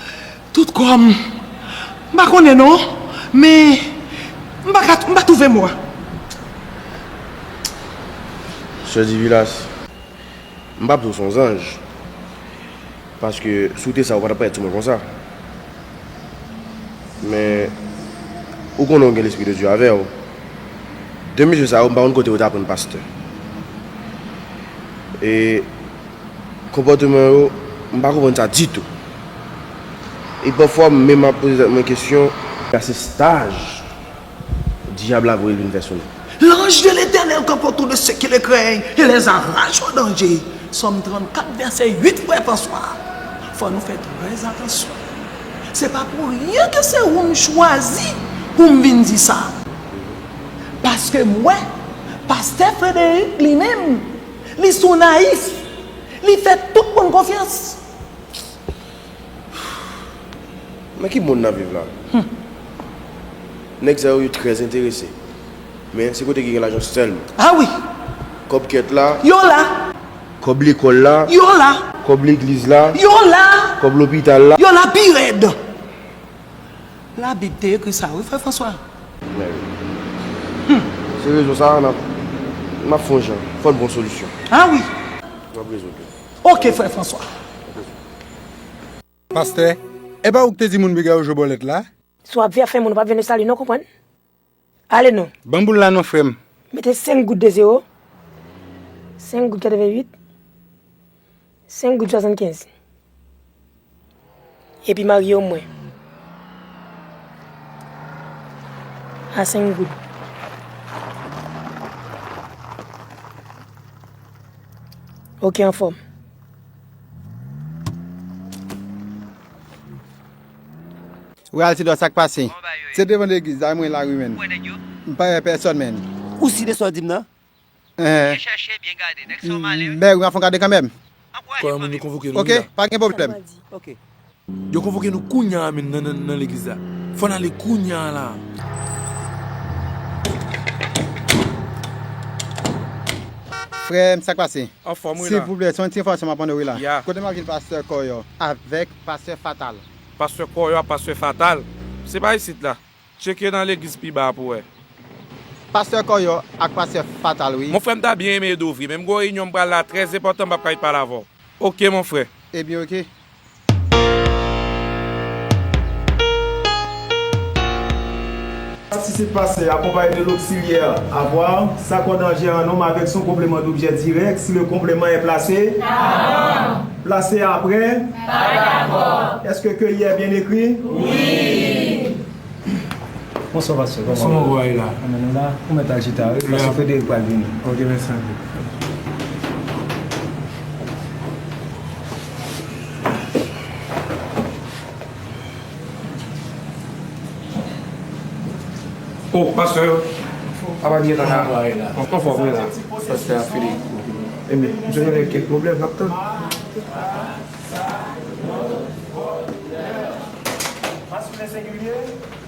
tout kò m, m pa konnen non, men m pa ka, m pa twouve mo a. Sè Divilas, m p ap di w se yon zanj. Paske si w te sa, ou pa t ap parèt sou mwen konsa. Men, ou konnen w gen Lespri de Dye avè w. De mesye sa yo, m pa konn kote yo t aprann pastè. E konpòteman yo, m pa konprann sa ditou. E pafwa, m menm ap poze tèt mwen kesyon, èske se staj dyab la voye l vin fè sou nou? L'ange de l'Éternel campe autour de ceux qui le craignent et les arrache au danger. Sòm trannkat, vèsè uit, frè Franswa. Fò nou fè trè atansyon. Se pa pou ryen ke se ou m chwazi pou m vin di sa. Paske m wè, pastè Frederic li menm, li sou nayif, li fè tout moun konfyans. Nan ki mond n ap viv la? Nèg sa yo, yo trè enterese. Men se kote ki gen lajan sèlman. A wi. Kòb kèt la. Yo la. Kòb lekòl la. Yo la. Kòb legliz la. Yo la. Kòb lopital la. Yo la pi rèd. Labib te ekri sa wi, frè Franswa. Men wi. Se rezon sa a, n ap, n ap fè yon jan. Fò n pran solisyon. A wi. N ap rezoud li. Oke, frè Franswa. Pastè, e pa ou ki te di moun piga yo jwe bòlèt la? Si w ap vin fè moun, ou p ap vin nan sali non, konprann? Ale non. Ban m boul la non, frè m. Mete senk goud de zewo. Senk goud katreventuit. Senk goud swasannkenz. Epi marye w mwen. A senk goud. Oke, anfòm. Wi, Altidor, sa k pase? Se devan legliz la, mwen la, wi, menn. M pa wè pèsòn, menn. Ou si de sa w di m nan? Byen chèche, byen gade. Nèg sa w malen, wi. Bèk, wi, m ap fè yon gade kanmenm. Kò yon moun yo konvoke nou la. Oke, pa gen pwoblèm. Oke. Yo konvoke nou kounya a, menn, nan, nan, nan legliz la. Fò n ale kounya a la. Frè m, sa k pase? Anfòm, wi la. Silvouplè, se yon ti enfòmasyon m ap mande w, wi la. Ya. Kote m ap jwenn pastè Kòyò avèk pastè Fatal? Pastè Kòyò ak pastè Fatal? Se pa isit la. Tcheke nan legliz pi ba a pou w wè. Pastè Kòyò ak pastè Fatal, wi. Mon frè, m ta byen renmen ede w vre, men m gen yon reyinyon m pral la, trè enpòtan, m p ap ka ret pale avè w. Oke, mon frè. Ebyen, oke. Participe passé accompagné de l'auxiliaire avoir, s'accorde en G un nombre avec son complément d'objet direct si le complément est placé avant, placé après, pas d'accord. Est-ce que que est bien écrit? Oui. Bonswa, pastè. Kòman w ye? Kòman w ye la? Anben, nou la. Ou mèt al chita, wi, paske Frederic pral vini. Ok, mèsi anpil. Oh, pastè. Apa n gentan la? Anfòm, wi la. Pastè a Frederic. Enben, m jwenn avèk kèk pwoblèm, n ap tann. Pastè, Sengilye,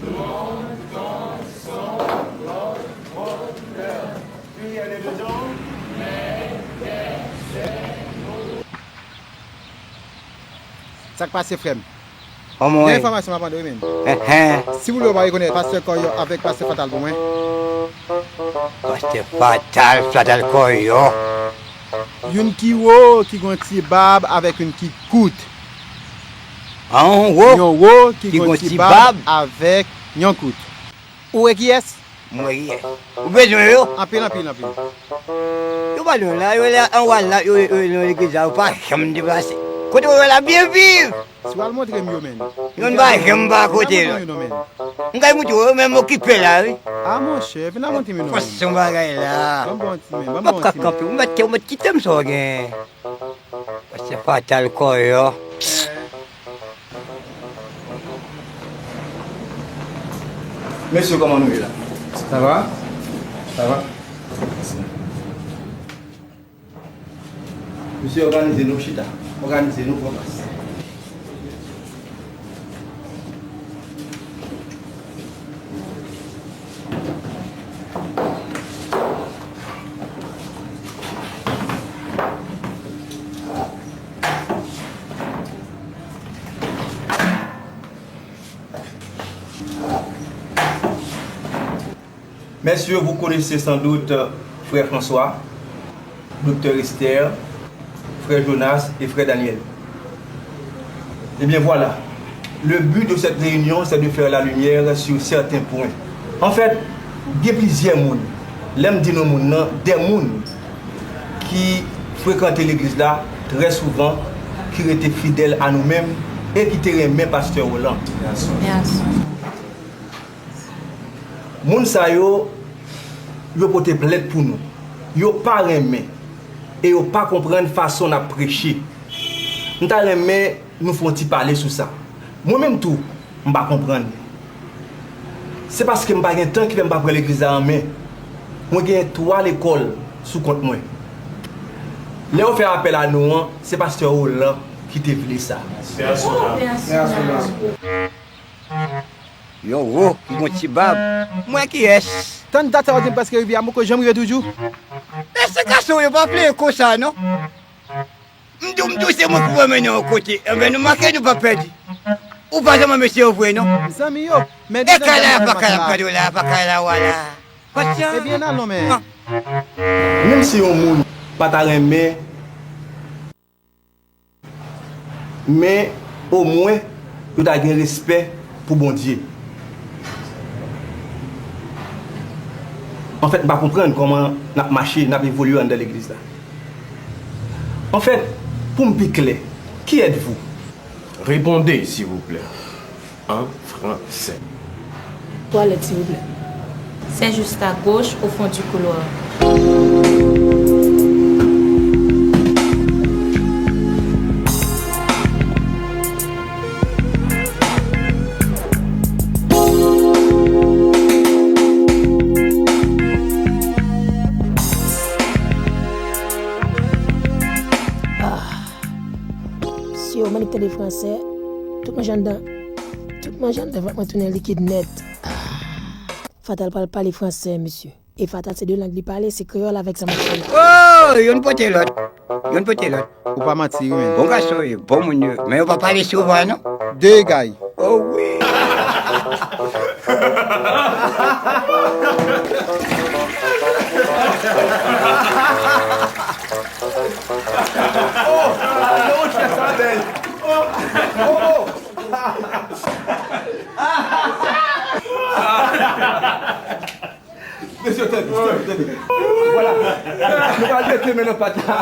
non, ton, son, lòt, vòt, lè. Pliryèl e de jan. Sa k pase, frè m? Gen enfòmasyon m ap mande w wi, menm. Enhen. Silvouplè, ou pa rekonèt pastè Kòyò avèk pastè Fatal pou mwen? Pastè Fatal, Fatal Kòyò. Youn ki wo, ki gon ti bab, avèk youn ki kout. An, wo. Yon wo ki gon ti bab, avèk yon kout. Ou wè kiyès? Mwen ye. Ou bezwen yo? Anpil, anpil, anpil. Yo pa nou la, yo la anwa la, yo, yo, yo nan legliz la, yo pa janm deplase. Kote yo la byen viv? Si w al montre m yo, menn. Yo pa janm pa kote yo. M kay montre w, yo menm okipe la, wi. A, monchè, vin al montre m yo non, menn. Fòs yon bagay la. Ban m bon ti, menn, ban m bon ti, menn. Ou p ap ka kanpe, ou mèt, ou mèt kite m sa w gen. Pastè Fatal Kòyò. Mesye, kòman nou ye la? Sa va? Sa va? Mesye, òganize nou, chita. Òganize nou, pran plas. Messieurs, vous connaissez sans doute, euh, frère François, docteur Esther, frère Jonas et frère Daniel. Eh bien voilà, le but de cette réunion, c'est de faire la lumière sur certains points. En fait, gen plizyè moun. Lè m di nou moun nan, de moun ki frekante legliz la trè souvan, ki rete fidèl a nou menm e ki te renmen pastè Roland. Yes. Moun sa yo, yo pote plent pou nou. Yo pa renmen e yo pa konprann fason n ap preche. M ta renmen nou fè yon ti pale sou sa. Mwen menm tou, m pa konprann. Se paske m pa gen tan ki fè m pa pran legliz la an men. Mwen gen twa lekòl sou kont mwen. Lè yo fè apèl a nou an, se pastè Roland ki te vle sa. Yon wo ki gon ti bab. Mwen kiyès? Tann dat sa yo di m prèske rive a, m poko janm rive toujou. Mesye gason yo pa plenyen konsa non. M di w, m di w se mwen ki pou mennen yon kote. Enben nou make nou pa pèdi. Ou pa janm mesye yo vre non. Zanmi yo, men e kay la, pa kay la, gade w la, pa kay la, wala. Patyan. Ebyen alon men. Menm si yon moun pa ta renmen, men omwen yo ta gen respè pou Bondye. Anfèt, m pa konprann kòman n ap mache, n ap evolye anndan legliz la. Anfèt, pou m pi klè, qui êtes-vous? Répondez, s'il vous plaît, en français. Twalèt, silvouplè. C'est juste à gauche, au fond du couloir. Ah. Mesye, ou mannik tande fransè. Tout manje anndan, tout manje anndan vant mwen tounen likid nèt. Ah. Fatal pral pale fransè, mesye. E Fatal se de lang li pale, se kreyòl avèk sa m ap fè la. Oh, youn pote lòt. Youn pote lòt. Ou pa manti wi, menn. Bon gason yo, bon moun yo. Men yo pa pale souvan non. De gay. Oh wi. Oh, oh, oh. Mesye, tande, tande, tande. Vwala. Nou pral mete men nan pat la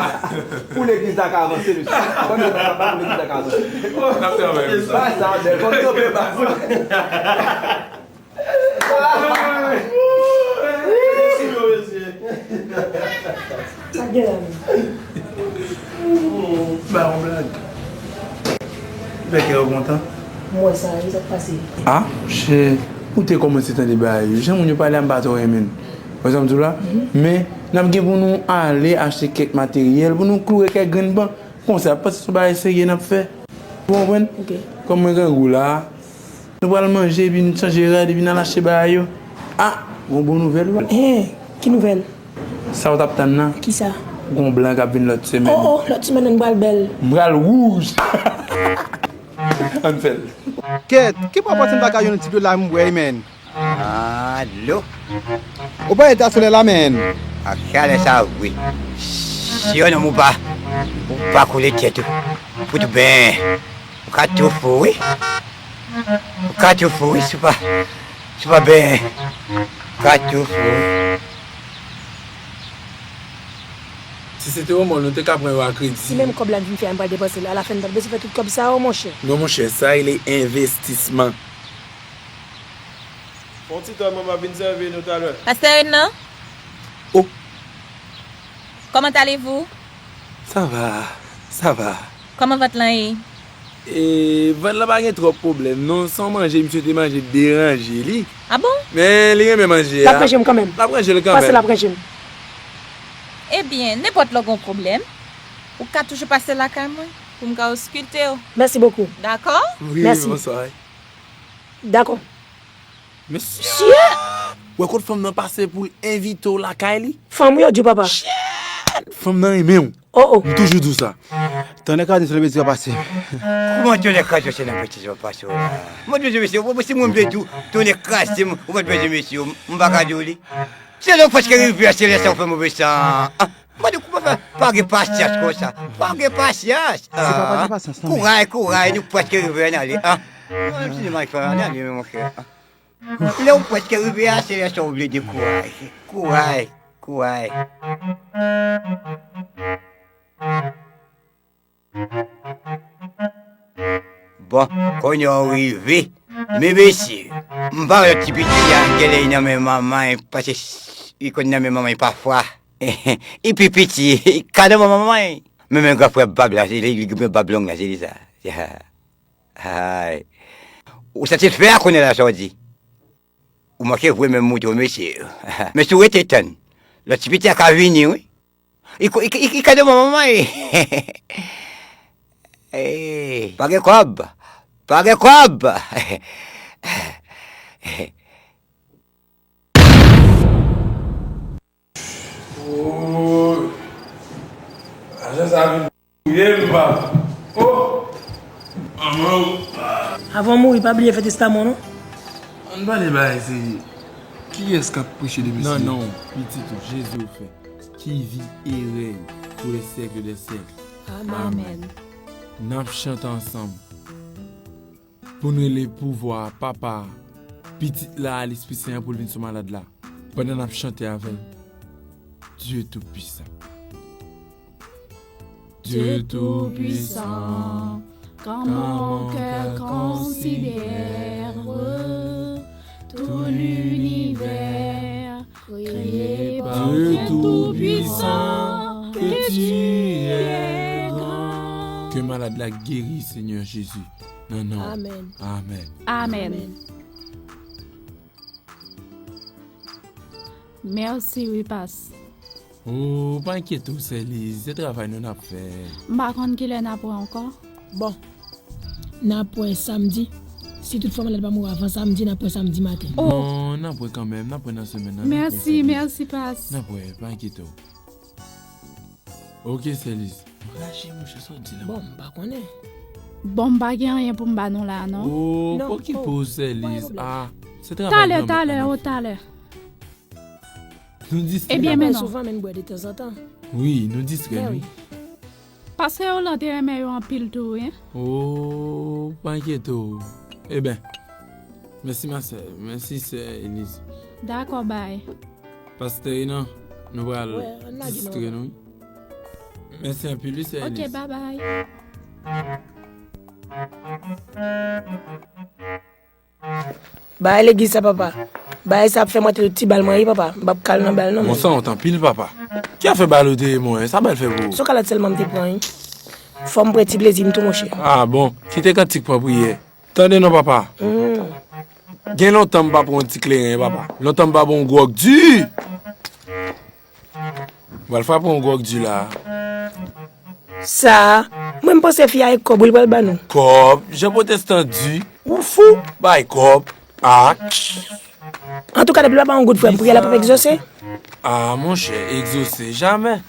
pou legliz la ka avanse, mesye. Ban nou bat la pou legliz la ka avanse. N ap travay pou sa. Bay sa bèl, fò n kanpe baz. Sa gen la menm. Ba yon blag. Fè kè w kontan. M wè sa, wi, sa k pase? Ah, monchè, ou te kòmanse tande bagay yo. Jan moun yo pale a, m pa twò renmen l. Wè sa m di w la? Mhm. Men, n ap gen pou nou ale achte kèk materyèl, pou nou kloure kèk grenn ban. Konsa, paske se yon bagay serye n ap fè. Ou konprann? Ok. Kòm mwen grangou la, Nou pral manje, epi n chanje rad, epi n al achte bagay yo. Ah, gon bon nouvèl, wi. Hen, ki nouvèl? Sa w t ap tann nan? Kisa? Gon blan k ap vin lòt semèn. Oh, oh, lòt semèn, an pral bèl. M pral wouj. Ann fè l. Kèt, ki bò w panse m ta ka jwenn yon ti dlo la m bwè, menn? Alo. Ou pa eta solèy la, menn? Ak chalè sa, wi. Si yon nonm ou pa, ou pa koule tèt ou. Pou tou ben. Ou ka tou fou, wi. Ou ka tou fou, wi, si w pa, si w pa ben. Ou ka tou fou, wi. Si se te yon mò, nou te ka pran yo a kredi. Si menm kòb la n fin fè a, m pral depanse l, alafen n p ap bezwen fè tout kòb sa yo, monchè. Non, monchè, sa rele envestisman. Fè yon ti tan, manman ap vin sèvi nou talè. Pastè Renan? Oh! Comment allez-vous? Ça va, ça va. Kòman vant lan ye? E, vant lan pa gen twòp pwoblèm, non. Se yon manje misye te manje deranje li. Ah bon? Men li renmen manje a. L ap ranje m kanmenm. L ap ranje l kanmenm. Pase l ap ranje m. Ebyen, nenpòt lè w gen yon pwoblèm, ou ka toujou pase lakay mwen pou m ka oskilte w. Mèsi bokou. Dakò? Wi, mèsi. Bonswa. Dakò. Mesye! Wè kot fanm nan pase pou l envite w lakay li? Fanm wi yo di w, papa. Shit! Fanm nan renmen w. Oh, oh. M toujou di w sa. Tonnè kraze sou le betiz w ap pase. Kòman tonnè kraze se nan betiz w ap pase w la? Mwen toujou mesye, mwen si mwen vle di w, tonnè kraze m, ou pa t bezwen mesye, m pa ka di w li. Se lè w prèske rive a, se lè sa w fè move san. Ah, mwen di kouman fè, pa gen pasyans konsa. Pa gen pasyans. Se pa pa gen pasyans, non, men. Kouray, kouray, nou prèske rive, ann ale. Ah, mwen si mwen fè, ann ale, monchè. Ah. Lè w prèske rive a, se lè sa w vle dekouraje. Kouray, kouray. Bon, kounye a w rive. Men mesye, m pa wè ti piti a genlè li nan men manman l, paske li konn nan men manman l pafwa. Li pi piti, li ka nan men manman l. Men, men gran frè bab la, se li, li gen bab long la, se li sa. Ay. Ou santi l fè a kounye a la, sa w di? Ou manke vre menm mouton, mesye. Men si w rete tann, lòt ti piti a ka vini, wi. Li ko-, li, li, li ka devan manman l. Ey, pa gen kòb. Pa gen kòb. Oh, lajan sa vin touye m, papa. Oh, manman. Avan w mouri, pa bliye fè testaman w, non. Ann pale bagay serye. Kiyès k ap preche demen? Nan non Pitit ou, Jezi ofè, ki viv e rèy pou lè syèk dè syèk. Amèn. Amèn. N ap chante ansanm. Pou n rele pouvwa a Papa a, Pitit la a, Lespri Sen an pou l vin sou malad la, pandan n ap chante avè l, Dieu Tout-Puissant. Dieu Tout-Puissant, quand mon cœur considère tout l'univers, créé par Dieu Tout-Puissant, que tu es grand. Ke malad la geri, Senyè Jezi. Nan non. Amèn. Amèn. Amèn. Amèn. Mèsi, wi, pas. Oh, pa enkyete w, Sè Liz, se travay nou n ap fè. M pa konn kilè n ap wè ankò. Bon, n ap wè samdi. Si toutfwa malad pa mouri avan samdi, n ap wè samdi maten. Oh. Non, n ap wè kanmenm, n ap wè nan semèn nan, n ap wè. Mèsi, mèsi, pas. N ap wè, pa enkyete w. Ok, Sè Liz. Raje, monchè, sa w di la. Bon, m pa konnen. Bon, m pa gen anyen pou m ba nou la, non. Oh, non, okipe w, Sè Liz. Ah, se travay granmèt la n ap fè. Talè, talè, o talè. Nou distrè. Ebyen, men non. Souvan, men n bwè detanzantan. Wi, nou distrè, wi. Pastè Roland te renmen yo anpil tou, wi. Oh, pa enkyete w. Eben, mèsi, ma sè. Mèsi, sè Eliz. Dakò, bay. Pastè Renan, nou pral distrè nou, wi. Mèsi anpil, wi, sè Eliz. Ok, babay. Bagay legliz sa, papa. Bagay sa ap fè m rete ti bal mwen, wi, papa. M p ap kal nan bal, non, men. Bon, sa wont anpil, papa. Ki afè bal ou te ye, mwen? Sa bal fè pou ou? Se yon kalòt sèlman m te pran, wi. Fò m pran ti plezi m tou, monchè. Ah, bon. Kite kantik pran priyè. Tande non, papa. Hmm. Gen lontan m pa pran yon ti kleren, papa. Lontan m pa pran yon gwòg di. M pral frape yon gwòg di la. Sa, mwen m panse fi a e kòb wi l pral ban nou. Kòb? Jan pwotestan di, ou fou? Bay kòb. Ah. Antouka, depi l pa ba yon goud frè m, priyè l ap egzose. Ah, monchè, egzose jamè.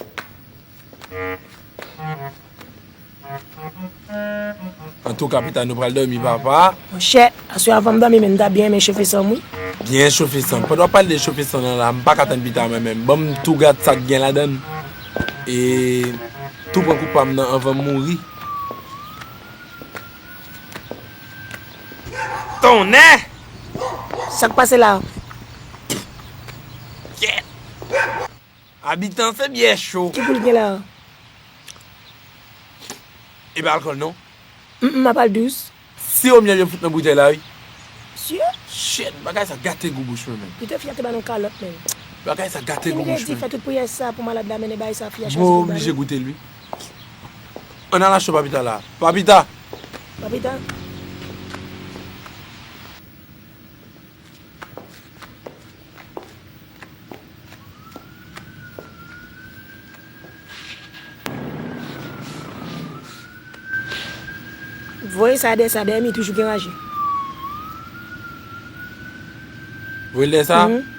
Antouka, pita nou pral dòmi, papa. Monchè, aswè avan m dòmi, men m ta byen renmen chofe san m, wi. Byen chofe san. Pandan w ap pale de chofe san nan la, m pa ka tann pita mwen menm. Ban m tou gad sa k gen ladan l. E tou pran koup pa m nan anvan m mouri. Tonnè! Sa k pase la? Kyèt! Abitan, se byè cho. Ki gou l gen la? E pa alkòl, non? Mm, mm, m ap al dous. Siwo myèl yo fout nan boutèy la, wi. Sye? Shit, bagay sa gate gou bouch mwen, menm. Pito fi a te ba nou kalòt, menm. Bagay sa gate gou bouch mwen. Ki n redi fè tout priyè sa pou malad la mennen bay sa fi a chwazi pou l ba nou. Mwen oblije goute l, wi. Ann al achte papita la. Papita! Papita? Voye sa dèyè sa dèyè m, li toujou gen raje. Voye l dèyè sa? Mhm.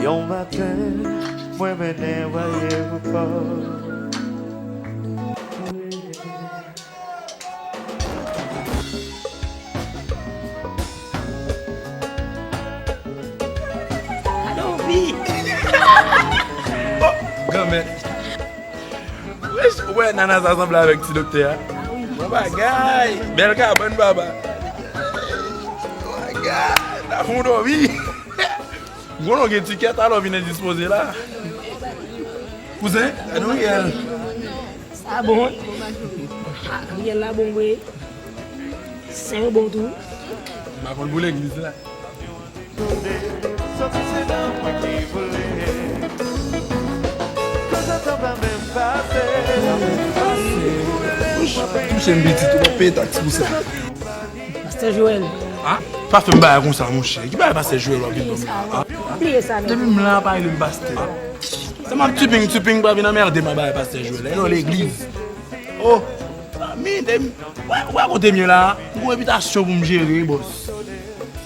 Yon maten, mwen mennen w ayewopò. Granmèt. Wesh, ou wè nana sa sanble avèk ti doktè a? Bon bagay. Bèl kabann, papa. Bon bagay. N ap fè yon dòmi. Gwounon gen tikèt, alò vin endispoze la. Kouzen, gade yon riyèl. Sa bon. Ah, riyèl la bon vre. Sen yo bon tou. M pa konn pou legliz la. Touche m pitit, ou p ap peye taks pou sa. Pastè Joel. Ah, pa fè m bagay konsa, monchè. Ki bagay pastè Joel w ap vin ban m la? Ah. Bliye sa, men. Depi m la, pa rele m pastè. Se m ap tuping, tuping, pa vin anmède m a bagay pastè Joel. E nan legliz. Oh, mi, de, wè, wè kote m ye la. M gon repitasyon pou m jere, bòs.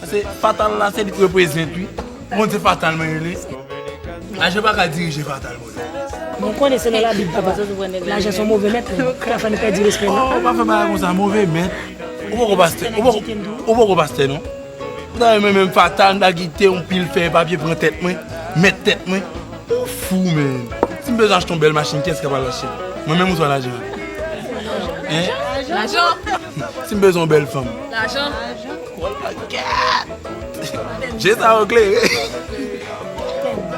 Paske Fatal la, se li k reprezent, wi. Ou konn se Fatal mwen rele? Lajan pa ka dirije Fatal, mwen. Mwen konnen se nan Labib, papa. Lajan se yon move mèt, men. Ki ka fè nou pèdi respè, non? Oh, pa fè bagay konsa, move mèt. Ou poko pastè, ou poko, ou poko pastè, non? Ou ta renmen menm Fatal, m ta kite yon pil fèy papye pran tèt mwen, mèt tèt mwen. Ou fou, men. Si m bezwen achte yon bèl machin, kiyès k ap al achte l? Mwen menm ouswa lajan? Hein? Lajan. Si m bezwen yon bèl fanm? Lajan. Wala, gad! Je sa yo klere.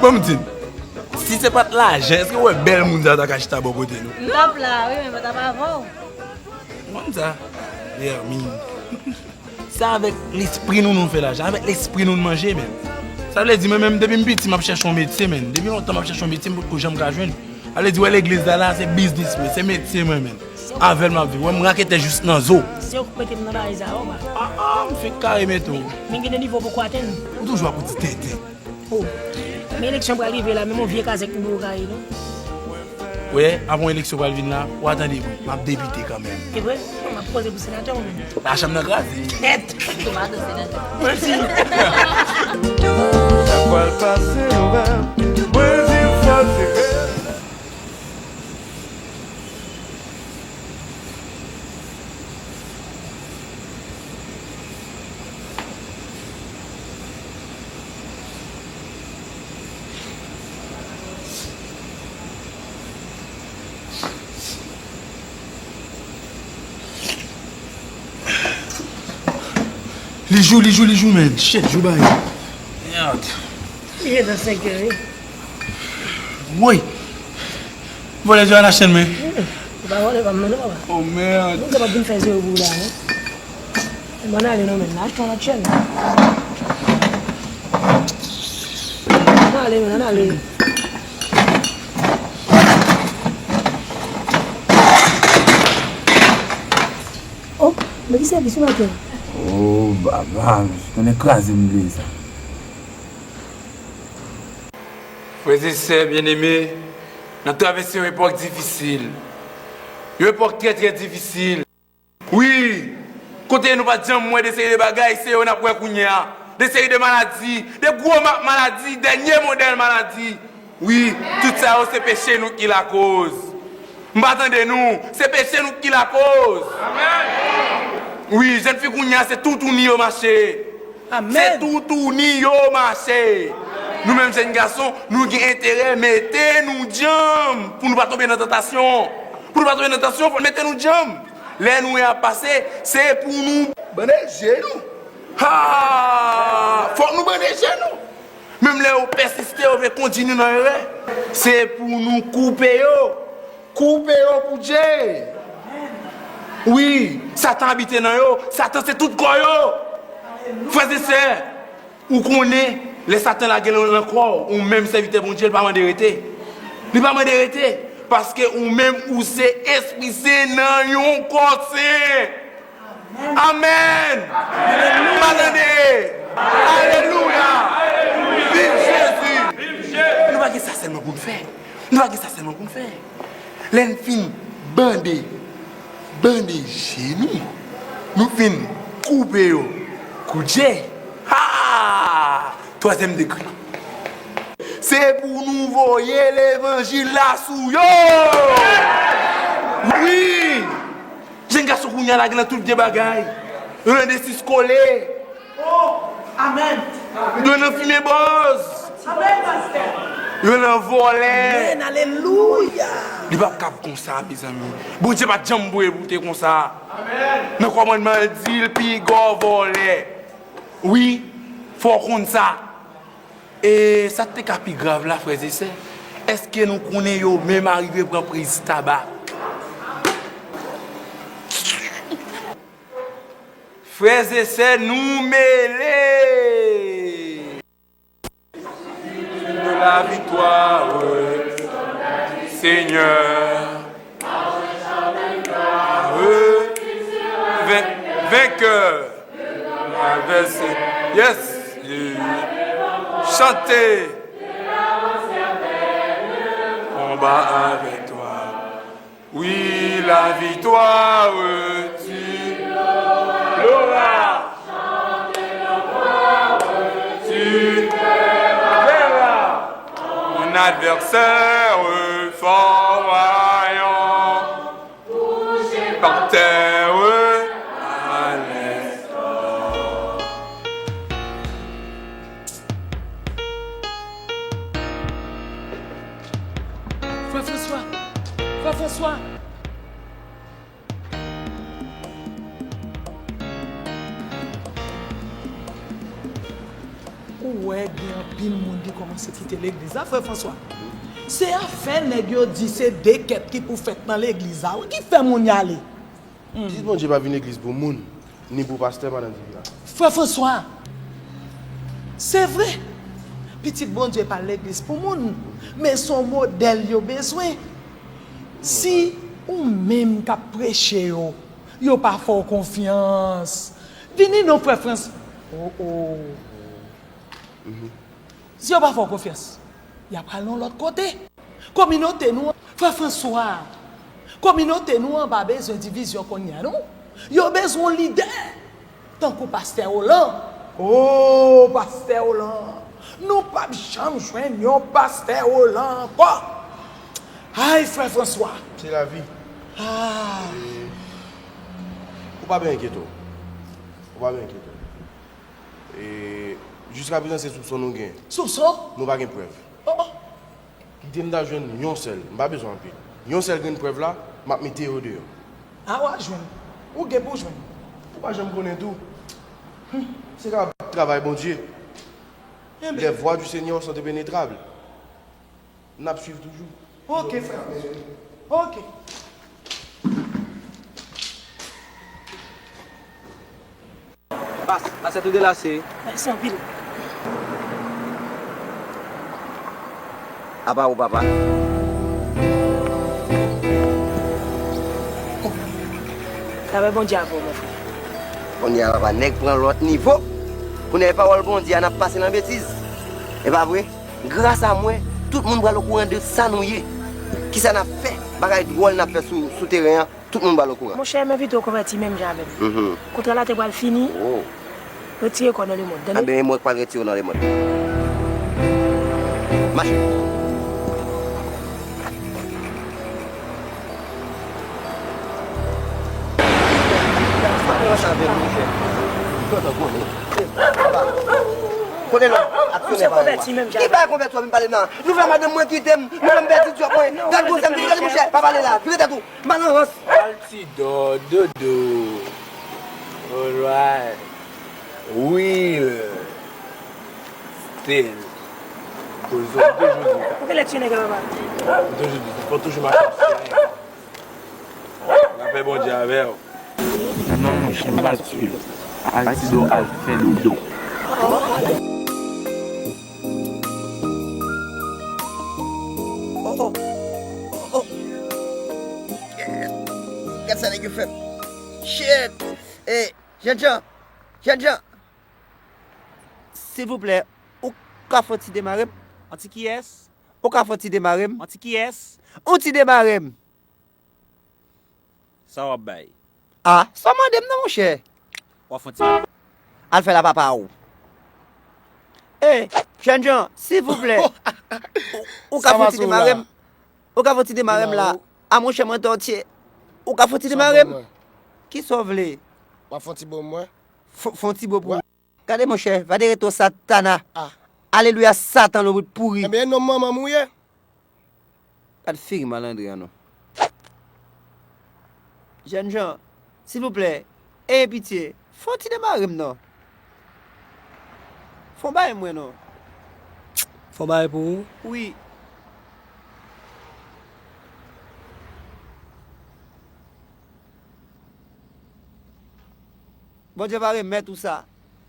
Bon, m di n, si se pa t lajan, èske w wè bèl moun sa yo ta ka chita bò kote nou? M t ap la, wi, men m t ap avè w. Ou konn sa? Vèmin. Se avèk lespri nou nou fè lajan, avèk lespri nou n manje, men. Sa vle di, mwen menm, depi m piti, m ap chèche yon metye, men. Depi lontan, m ap chèche yon metye, m potko janm ka jwenn. Sa vle di, wè legliz la, la, se biznis mwen, se metye mwen, men. Avè l m ap viv. Wè m raketè jis nan zo. Se yo k mete m nan bagay sa yo, papa. Ah, ah, m fenk kare mete w. Men gen de nivo w poko atenn. Ou toujou ap di tenten. Oh. Men eleksyon pral rive la, men yon vye kazèk nou poko kare, non. Wè, apre yon eleksyon pral vin la, w a tande bri. M ap depite kanmenm. E vre? M ap poze pou senatè ou menm. Lachanm nan kraze. Tèt! Mwen di. Sa pral pase, ou wè. Mwen di fò se vre. Li jou, li jou, li jou, men. Shit, jou bay. Mèd. Li gentan senkè, wi. Woy! Vòlè di a lachèn mwen. Ou pa vòlè pa m non, non, papa. Oh, mèd. Moun sa p ap vin fè zewo pou ou la, non. M ann ale non, men, n a pran lòt chèn. Ann ale, men, ann ale. Oh, men ki sèvis ou maten? Oh, baba, konnen kraze m vle sa. Frè e sè byeneme, n ap travèse yon epòk difisil. Yon epòk trè, trè difisil. Wi, kote nou pa t janm wè de seri de bagay, se yo n ap wè kounye a. De seri de maladi, de gwo ma-, maladi, dènye modèl maladi. Wi, tout sa yo se peche nou ki lakoz. M pa tande nou, se peche nou ki lakoz. Wi, jèn fi kounye a, se toutouni yo mache. Se toutouni yo mache. Nou menm jèn gason, nou gen enterè mete nou djanm pou nou pa tonbe nan tantasyon. Pou nou pa tonbe nan tantasyon, fò n mete nou djanm. Lè nou wè ap pase, se pou nou bande je nou. Ha! Fòk nou bande je nou. Menm lè yo pèsiste, yo vle kondui nou nan erè, se pou nou koupe yo. Koupe yo pou Dye. Wi, Satan abite nan yo. Satan se tout kò yo. Frè e sè, ou konnen, lè Satan lage l nan kò w, ou menm sèvitè Bondye, li pa mande rete. Li pa mande rete. Paske ou menm, ou se espri sen nan yon kò sen. Amèn. M pa tande. Alelouya. Viv Jezi. Nou pa gen sa sèlman pou n fè. Nou pa gen sa sèlman pou n fè. Lè n fin bande, bande je nou, nou fin koupe yo kou dje. Ha! Twazyèm degre. Se pou nou voye levanjil la sou yo. Wi! Jèn gason kounye a lage nan tout vye bagay. Yo nan desiskole. Oh, amèn. Yo nan fimen bòz. Amèn, pastè. Yo nan vòlè. Amèn, alelouya. Li p ap kab konsa, mezanmi. Bondye pa t janm voye pou te konsa. Nan kòmandman l di l, pigò vòlè. Wi, fò w konn sa. E sa k te ka pi grav la, frè e sè, èske nou konnen yo menm arive pran priz tabak? Frè e sè, nou mele! De la victoire, Seigneur. Vain-, vainqueur. Traverser. Yes. Chanter. Combat avec toi. Oui, la victoire, tu l'auras. Tu verras. Mon adversaire fort vaillant. Par terre à l'instant. Frè Franswa! Frè Franswa! Ou wè gen anpil moun ki kòmanse kite legliz la, frè Franswa. Se afè nèg yo di se de kèt ki pou fèt nan legliz la, wi, ki fè moun y ale. Pitit Bondye pa vin legliz pou moun, ni pou pastè, madan Divina. Frè Franswa, se vre, pitit Bondye pa legliz pou moun, men se yon modèl yo bezwen. Si ou menm k ap preche yo, yo pa fè w konfyans, vini non, frè Frans. Oh, oh. Si yo pa fè w konfyans, y ap al yon lòt kote. Kominote nou an, frè Franswa, kominote nou an pa bezwen divizyon kounye a, non. Yo bezwen yon lidè, tankou pastè Olan. Oh, pastè Olan, nou p ap janm jwenn yon pastè Olan ankò. Ay, frè Franswa. Se lavi. Ah. E, ou pa bezwen enkyete w. Ou pa bezwen enkyete w. E, jiskaprezan, se soupson nou gen. Soupson? Nou pa gen prèv. Oh, oh. Kite m ta jwenn yon sèl. M pa bezwen anpil. Yon sèl grenn prèv la, m ap mete yo deyò. A, w a jwenn. Ou gen pou w jwenn. Ou pa janm konnen tou. Hmm. Se ka travay Bondye. Enben. Les voies du Seigneur sont impénétrables. N ap swiv toujou. Ok, frè. Ok. Pas, pas tou delase. Mèsi anpil. Apa ou papa? Lapè Bondye avè w, mon frè. Kounye a papa, nèg pran lòt nivo. Kounye a e pawòl Bondye a n ap pase nan betiz. E pa vre? Gras a mwen, tout moun pral okouran de sa nou ye. Kisa n ap fè, bagay dwòl n ap fè sou, sou teren an. Tout moun pral okouran. Monchè, m envite w konvèti menm jan avè m. Mhm. Kontra la te pral fini. Oh. Retire kò w nan lemonn, tande? Anben, e mwen k pral retire w nan lemonn. Mache. Kote lòt aksyonè parèy ou a? Ki bay konvèti w ap vin pale m la? Nou fè madanm mwen kite m, nou fè m pèdi djòb mwen. Gad gwosè m, gade monchè, pa pale la, vire tèt ou. M pa nan rans. Altidor, Dodo. Alright. Will. Still. Kozo, m toujou di sa. Ou gen lèt sou nèg la, papa? M toujou di sa. Fò toujou mache ansanm. Lapè Bondye avè w. Non, monchè, m pral tchil. Altidor al fè dodo. Oh, oh. Oh, oh. Gad sa nèg yo fè m. Shit. Ey, jènjan. Jènjan. Silvouplè, ou ka fè yon ti demare m? Yon ti kiyès? Ou ka fè yon ti demare m? Yon ti kiyès? Yon ti demare m. Sa w ap bay? Ah, sa w mande m nan, monchè? W ap fè yon ti. Al fè la papa w. Ey, jènjan, silvouplè. Ou, ou ka fè yon ti demare m? Ou ka fè yon ti demare m la? Ah, monchè, mwen tòtye. Ou ka fè yon ti demare m? Kisa w vle? W ap fè yon ti bo mwen? Fè, fè yon ti bo pou ou. Gade monchè, va de reto Satana. Ah. Alelouya, Satan, lobrit pouri. Ebyen, non manman m ou ye? Gad figi malandren an non. Jènjan, silvouplè, eye pitye, fè yon ti demare m non. Fè yon bagay mwen non. Fè yon bagay pou ou? Wi. Bondye va remèt ou sa.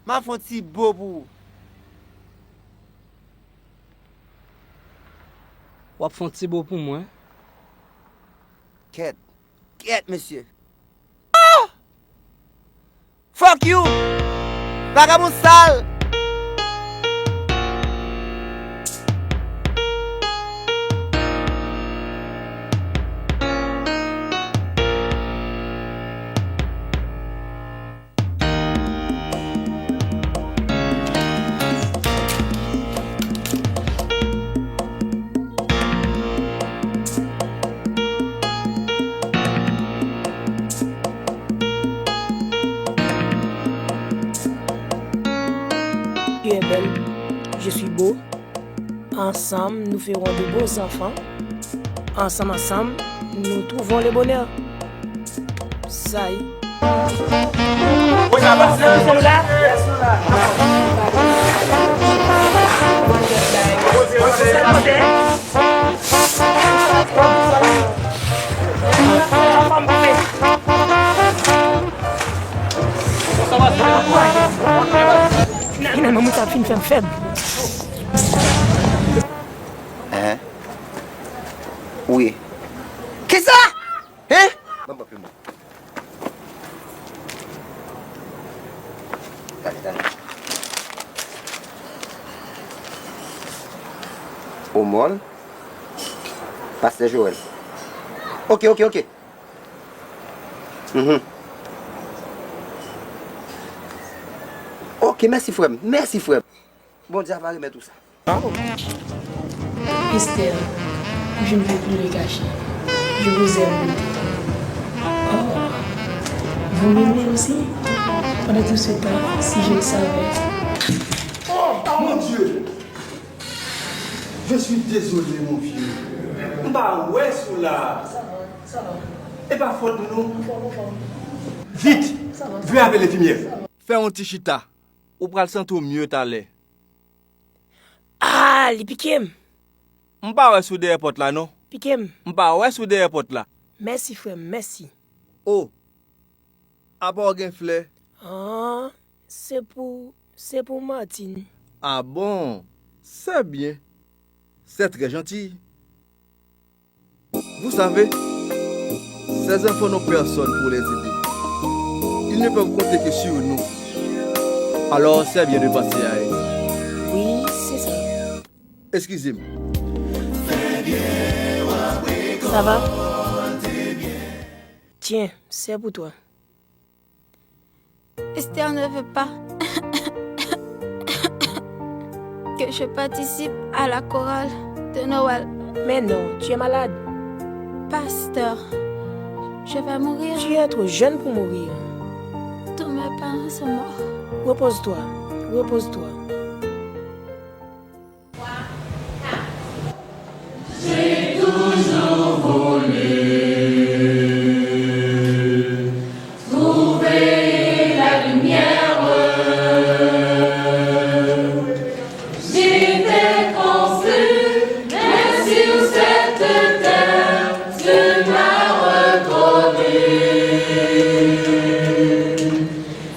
M a fè yon ti bo pou ou. W ap fè yon ti bo pou mwen? Kèt. Kèt, mesye. Ah! Fuck you! Vagabon sal! Tu es belle, je suis beau. Ensemble, nous ferons de beaux enfants. Ensemble, ensemble, nous trouvons le bonheur. Sa ye. Finalman, moun sa fin fè m fèb. Hein? Wi. Kisa? Hein? Ban m pran plim nan. Tande, tande. Omòl. Pastè Joël. Ok, ok, ok. Mhm. Ok, mèsi frè m. Mèsi frè m. Bondye ava remèt ou sa. Esther, je ne veux plus le cacher. Je vous aime beaucoup. Oh, vous m'aimez aussi? Pendant tout ce temps, si je le savais. Oh, mon Dieu! Je suis désolé, mon vieux. M pa wè sou la. E pa fòt nou, non. Vit! Vin avè lenfimyè. Fè yon ti chita. Ou pral santi w mye talè. Ah, li pike m. M pa wè sou dèyè pòt la, non. Pike m. M pa wè sou dèyè pòt la. Mèsi, frè m, mèsi. O, apa w gen flè? Ah, Se pou, se pou Martine. Ah bon? C'est bien. C'est très gentil. Vous savez, ces enfants n'ont personne pour les aider. Ils ne peuvent compter que sur nous. Alors, c'est bien de penser à eux. Wi, se sa. Excusez-moi. Ça va? Tiens, c'est pour toi. Esther ne veut pas que je participe à la chorale de Noël. Mais non, tu es malade. Pasteur, je vais mourir. Tu es trop jeune pour mourir. Tous mes parents sont morts. Repose-toi, repose-toi. J'ai toujours voulu trouver la lumière. J'étais confus, mais sur cette terre, tu m'as reconnu.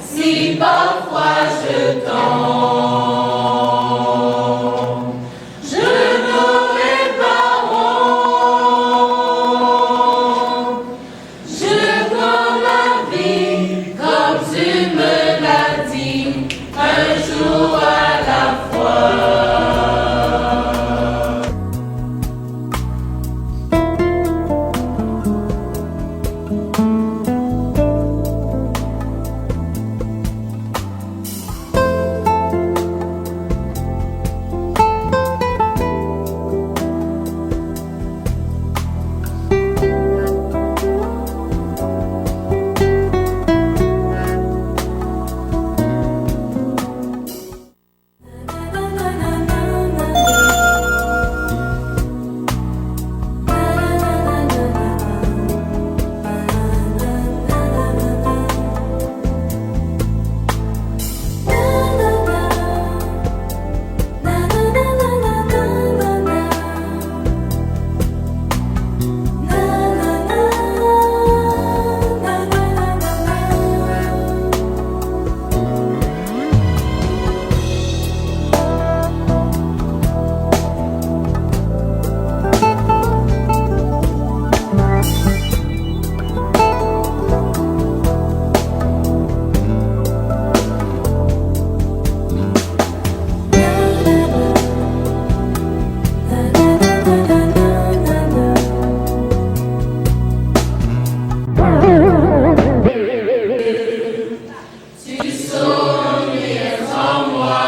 Si parfois je tombe, je n'aurai pas honte. Je prends la vie comme tu me l'as dit, un jour à la fois. Tu sommeilles en moi.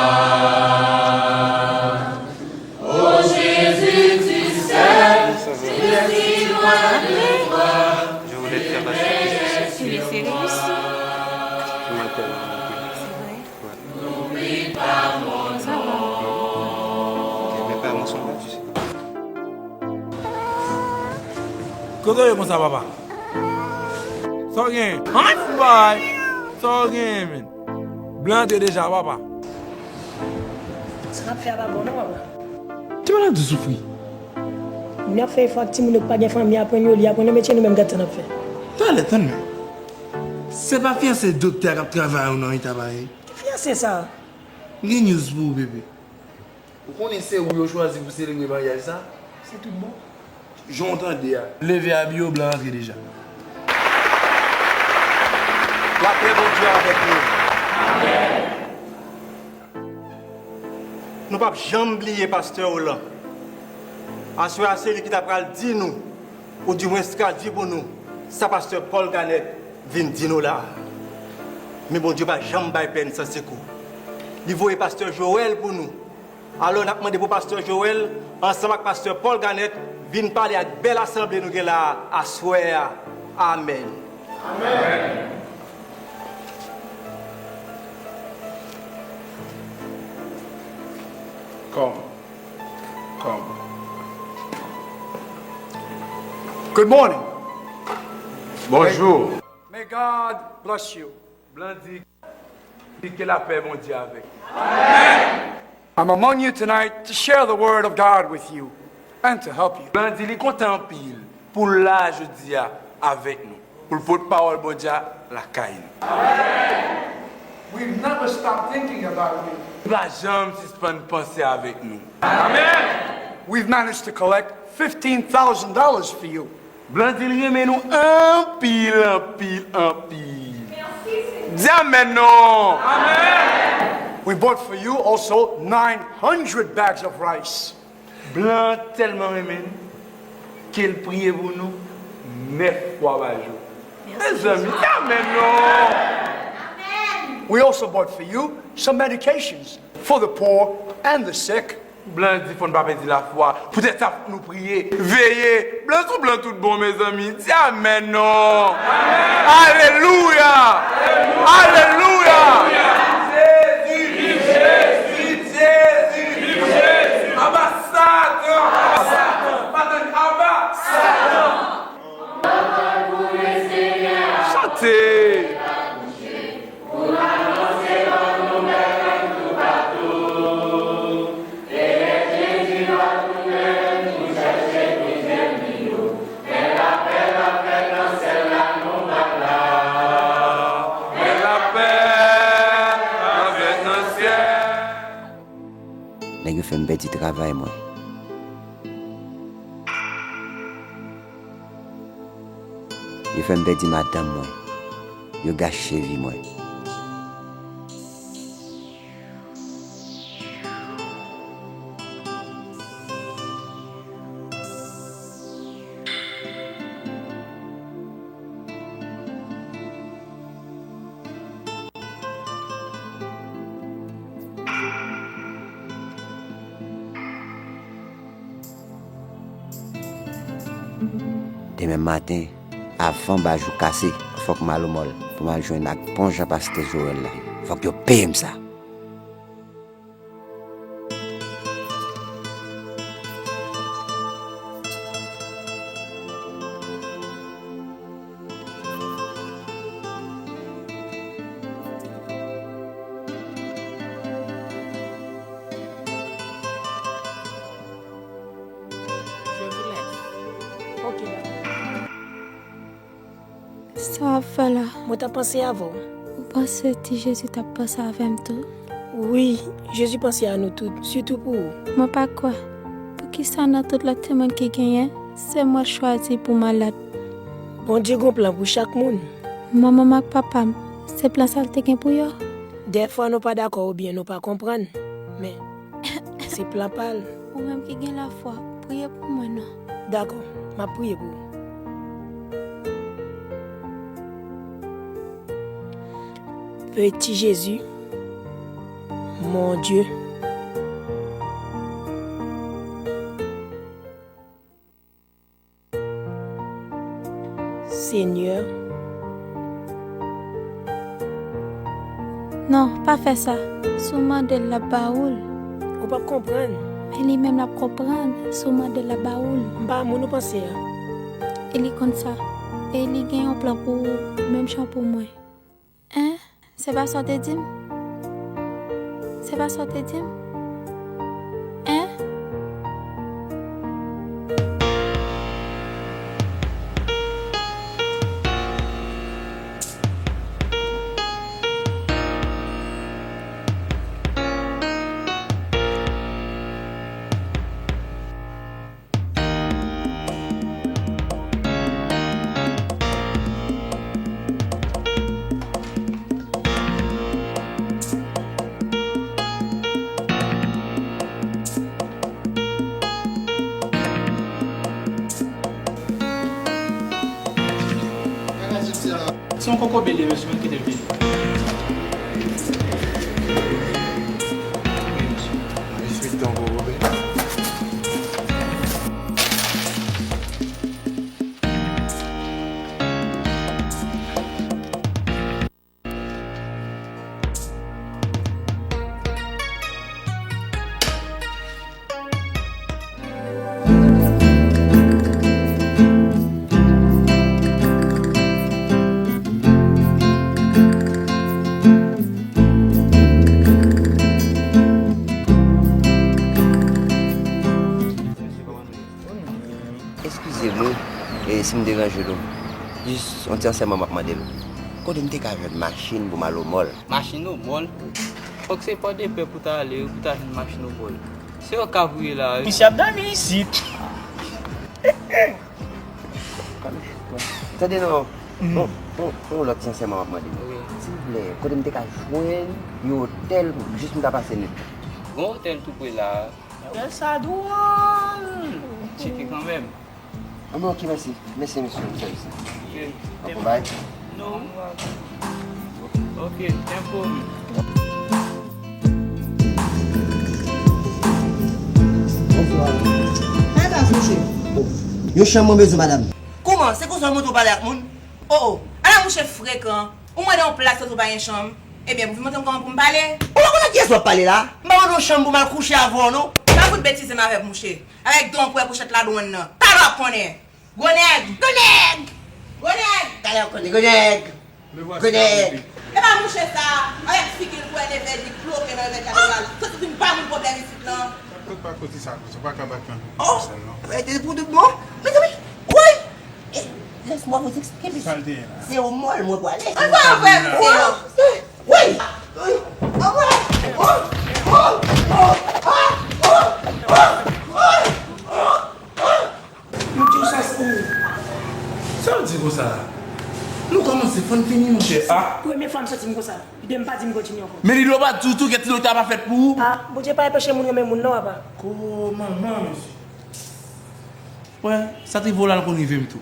Oh Jésus, tu sais, tu es si loin de moi. Je voulais te faire passer. Tu es sérieux? C'est vrai? Ouais. N'oublie pas mon nom. Mes parents sont là, tu sais. Kote w ye konsa, papa? Sa w genyen? An fout bagay! Sa w genyen, menn? Blan antre deja, papa. Sa n ap fè a pa bon, non, papa. Ti madanm tou soufri. Moun ap fè efò ak timoun yo k pa gen fanmi, aprann yo li, aprann yo metye, nou menm, gad sa n ap fè. Talè, tann mwen. Se pa fiyanse doktè a k ap travay ou nan eta parèy? Ki fiyanse sa? M gen news pou ou, bebe. Ou konnen se ou yo chwazi pou selebre maryaj sa? Se tout bon. Jan w tande a. Leve abi w, blan antre deja. Lapè Bondye avèk nou. Nou p ap janm bliye pastè Roland. Aswè a, se li ki ta pral di nou, oudimwens tradui pou nou, sa pastè Paul Garnett vin di nou la a. Men Bondye pa janm bay pèn san sekou. Li voye pastè Joel pou nou. Alò, n ap mande pou pastè Joel, ansanm ak pastè Paul Garnett, vin pale ak bèl asanble nou gen la a aswè a. Amèn. Amèn. Come. Come. Good morning. Bonjou. May God bless you. Blan di, di ke lapè Bondye avèk. I'm among you tonight to share the word of God with you and to help you. Blan di li kontan anpil pou l la jodi a avèk nou, pou l pot pawòl Bondye a lakay nou. We've never stopped thinking about you. Li pa janm sispann panse avèk nou. Amen. We've managed to collect fifteen thousand dollars for you. Blan di l renmen nou anpil, anpil, anpil. Di amèn non. Amen. We bought for you also nine hundred bags of rice. Blan tèlman renmen nou ke l priye pou nou nèf fwa pa jou. Mezanmi, di amèn non. We also bought for you some medications for the poor and the sick. Blan di fò n pa pèdi lafwa. Poutèt sa, fòk nou priye, veye. Blan sou blan tout bon, mezanmi. Di amèn non. Alelouya. Alelouya. Jezi, viv Jezi, viv Jezi, viv Jezi. Aba Satan. Aba Satan. Aba Satan. Chante. Nèg yo fè m pèdi travay mwen. Yo fè m pèdi madanm mwen. Yo gache vi mwen. Demen maten, avan bajou kase, fòk m al omòl pou m al jwenn ak bon jan pastè Joel la. Fòk yo peye m sa. Je vous laisse. Ok, d'accord. Sa w ap fè la? Mwen t ap panse avè w. Ou panse Ti Jezi t ap panse avè m tou? Wi, Jezi panse a nou tout, sitou pou ou. Mwen pa kwè. Poukisa nan tout lòt timoun ki genyen, se mwen l chwazi pou malad? Bondye gon plan pou chak moun. Manman m ak papa m, se plan sa l te gen pou yo? Dèfwa nou pa dakò oubyen nou pa konprann, men se plan pa l. Ou menm ki gen lafwa, priye pou mwen non. Dakò, m ap priye pou ou. Petit Jésus, mon Dieu. Senyè. Non, pa fè sa. Si w mande l, l ap ba ou l. Ou p ap konprann. Men li menm l ap konprann. Si w mande l, l ap ba ou l. M pa moun ou panse a. E li konn sa. E li gen yon plan pou ou, menm jan pou mwen. Hein? Se pa sa w te di m? Se pa sa w te di m? Hein? Se yon kokobe li ye, mesye, kite l vini. Wi, mesye. Wi, se yon kokobe. Eskize m wi, e si m deranje nou. Jis yon ti ansèyman m ap mande nou. Kote m te ka jwenn machin pou m al o mòl? Machin o mòl? Fòk se Pòdepè pou ta ale wi, pou ta jwenn machin o mòl. Se Okap ou ye la wi. Misye ap dòmi isit. Tande non. Bon, bon, bon, lòt sensèman m ap mande. Wi. Silvouplè, kote m te ka jwenn yon otèl pou jis m ta pase nwit la? Gon otèl tou pre la. Otèl sa dwòl. Tcheke kanmenm. Anben, ok, mèsi. Mèsi, mesye, pou sèvis la. Ok. Bon bagay. Non. Ok, tenpo. Bonswa. Kòman w ye, mesye? Yon chanm mwen bezwen, madanm. Kòman? Se konsa w montre w pale ak moun? O, o. Ala mouche frekan. Ou mande yon plas kote w pa gen chanm. Ebyen, pou vin montre m kòman pou m pale? Ou pa konn ak kiyès w ap pale la? M pa mande w chanm pou m al kouche avè w, non. Pa fout betize m avèk mouche. Avèk don kwè kouchèt ladwòn nan. Talè w ap konnen. Gwo nèg! Gwo nèg! Gwo nèg! Talè w ap konnen. Gwo nèg! Gwo nèg! E pa mouche sa, avèk figi l kwè leve, li bloke nan leve katedral. Soti vin ba moun pwoblèm isit lan. Kot pa kote sa, kote pa ka bat nan sèl non. Rete pou tout bon. Mezanmi, woy! Eh, laisse-moi vous expliquer, monsieur. Sa l te ye la? Se o mòl mwen pwale. An pa vre, misye. Woy! Woy! Woy! Yo di w sa, oh. Sa w di konsa la? Nou kòmanse, fò n fini, monchè. Ah. Premye fwa m santi m konsa. Lide m pa di m kontinye ankò. Men li dwe pa di w tou kè ti doktè a pa fèt pou ou. Ah, Bondye pa enpeche moun renmen moun non, papa. Ko manman, mesye. Wè, sa t rive w la, l konn rive m tou.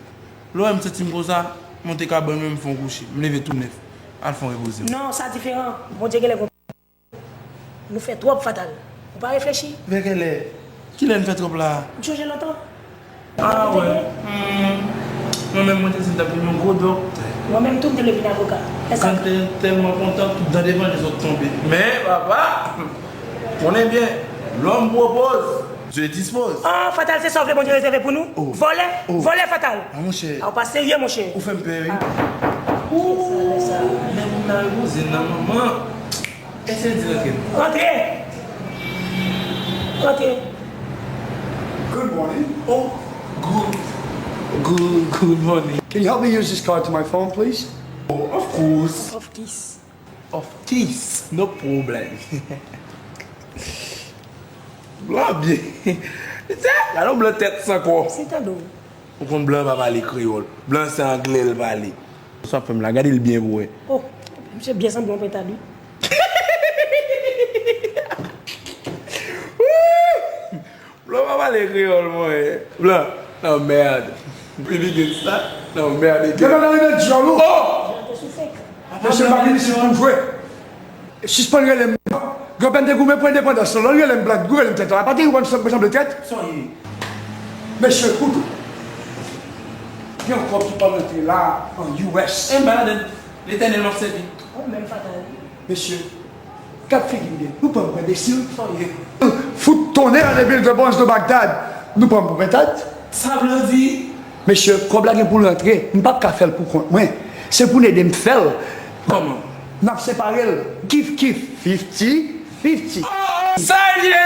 Lè w wè m santi m konsa, monte kabann mwen, m fè yon kouche. M leve tou nèf. Al fè yon repoze w. Non, sa diferan. Bondye genlè gon Nou fè twòp, Fatal. Ou pa reflechi? Vè kèlè? Kilè n fè twòp la a? Ou t chonje lontan? Ah, wè. Hmm. Mwen menm, mwen te di m t ap vin yon gwo doktè. Mwen menm tou, m te vle vin avoka. Èske... Mwen te tèlman kontan, tout dan devan li sot tonbe. Men, papa, konnen byen, l'homme propose, Dieu dispose. Ah, Fatal, se sa w vle Bondye rezève pou nou? Oh. Vòlè? Oh. Vòlè, Fatal! Ah, monchè. Ah, ou pa serye, monchè. Ou fè m pè, wi. Ah. Ooh, men moun nan repoze nan manman. Eseye di l antre. Antre! Antre. Good morning. Oh, good, good, good morning. Can you help me use this card to my phone, please? Oh, of course. Of kiss. Of kiss, no problem. Blan byen. Gade yon blan tèt san kò. Se tande w. Ou konn blan pa pale kreyòl. Blan se anglè l pale. Sa w ap fè m la, gade l byen pou wè. Oh, misye byen sanble yon pentad, wi. Blan pa pale kreyòl, mwen. Blan, nan mèd. Pli big sa, nan mèd. Depi nan rive dyòl ou. Oh! Mesye, pa vin isit pou jwe. Sispann rele m blan. Granpè m te goumen pou endepandans lan. Lè l rele m blan, goumen rele m tèt la. Pa te yon bann sanble tèt. Sa w ye? Mesye, koute. Gen yon kòb ki pral rantre la, an U S. E m pa ladann. Letènèl m ap sèvi. Ou menm, Fatal. Mesye, gad figi m byen. Nou pran m pou enbesil. Sa w ye? Fout tonnè nan vil de bronze de Bagdad. Nou pran m pou pentad. Sa vle di? Mesye, kòb la gen pou l rantre. M p ap ka fè l pou kont mwen. Se pou n ede m fè l. Kòman? N ap separe l. Kif kif. Fifty fifty. Oh, sa l ye?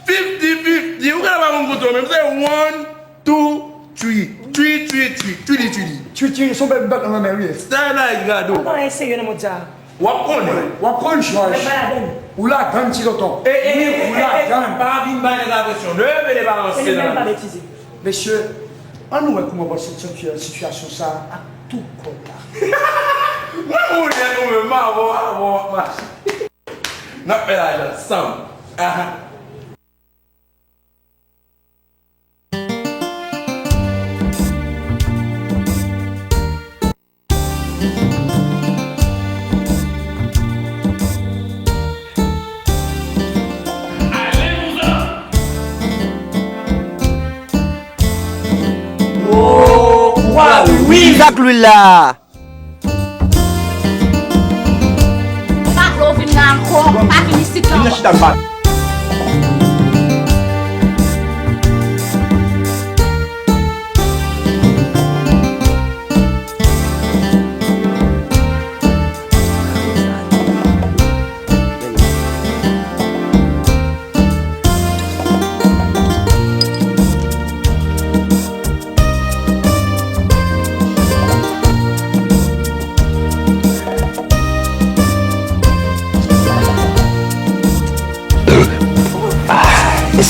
Fifty fifty. Ou genlè pa konn konte w menm. Se one, two, three. Three, three, three. Three, three, three. Three, three, se yon bèl bèt nan lanmè, wi. Sa la e gado. Ou pa serye nan mond sa. W ap konnen. W ap konn, Jòj. Ou ladann, ti tonton. E, e, wi, e, ou e, e, ladann. Pa vin bay nèg la presyon. Leve de balanse la. Mesye, ann nou wè kòman w ap soti nan sitiyasyon sa a ak tout kòb la. Mwen konnen nou menm, m avè w, avè w ap mache. N ap fè lajan ansanm. Aha. Alelouya! Wi, sa k lwil la. Pa vle w vin la ankò, pa vin isit la ankò. Vin nan chita m pale.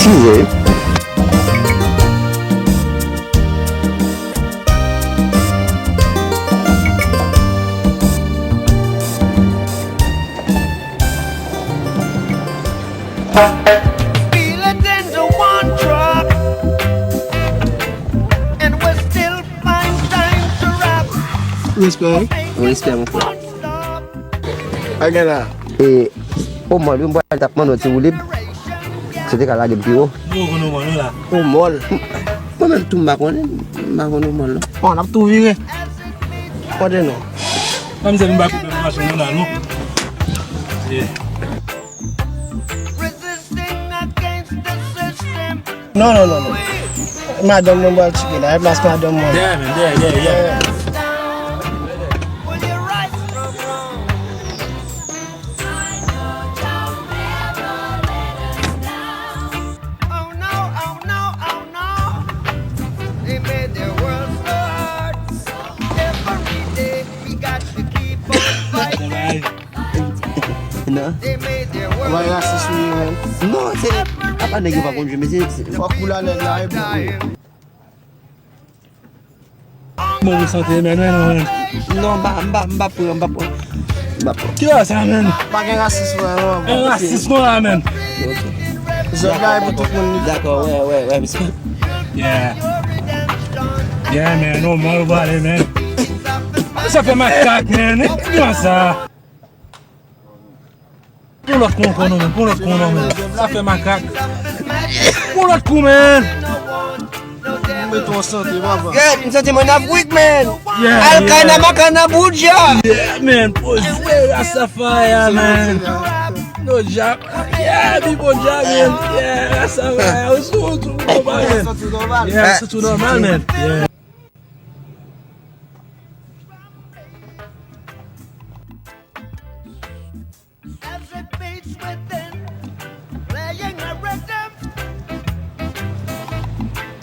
Wi. Respè. Respè, mon frè. Sa gen la? E, o mòl, wi, m pral t ap mande w ti woulib. Si w te ka lage m pi wo. M poko konn o mòl, non, la. O mòl. Mwen menm tou, m pa konnen, m pa konn o mòl, non. Bon, n ap tou vire. Kote nou? Ban m sèvi m pa koupe m mache, non, la, non. Yeah. Non, non, non, non. Madanm mwen pral tcheke la. E plas madanm mwen. Yeah, man, yeah, yeah, yeah. Non. Ou pa rasis, wi, men. Non, se, apa nèg yo pa konn jwe, men se, se fòk kou la nèg la, e bon, wi. Bon, ou sante, men, men, non, men. Non, m pa, m pa, m pa pran, m pa pran. M pa pran. Ki lè sa, men? Pa gen rasis, non, non. Gen rasis, non, la, men. Ok. Zòt la, e pou tout moun, li. Dakò, wè, wè, wè, mesye. Yeah. Yeah, men, non, mwen, ou pale, men. Sa fè makak, men. E ki sa? Pran lòt kou ankò non, men. Pran lòt kou non, men. Sa fè makak. Pran lòt kou, men. Mete w an sante, papa. Gad, m santi mwen an Afrik, men. Yeah, al yeah. Kana makana buja. Yeah, men. Poze Rastafari, men. No job. Yeah, mi bon job, men. Yeah, Rastafari. Ou sou, ou sou, ou sou, men. Yeah, ou sou tou nòmal, men. Yeah. As it beats within, playing a rhythm.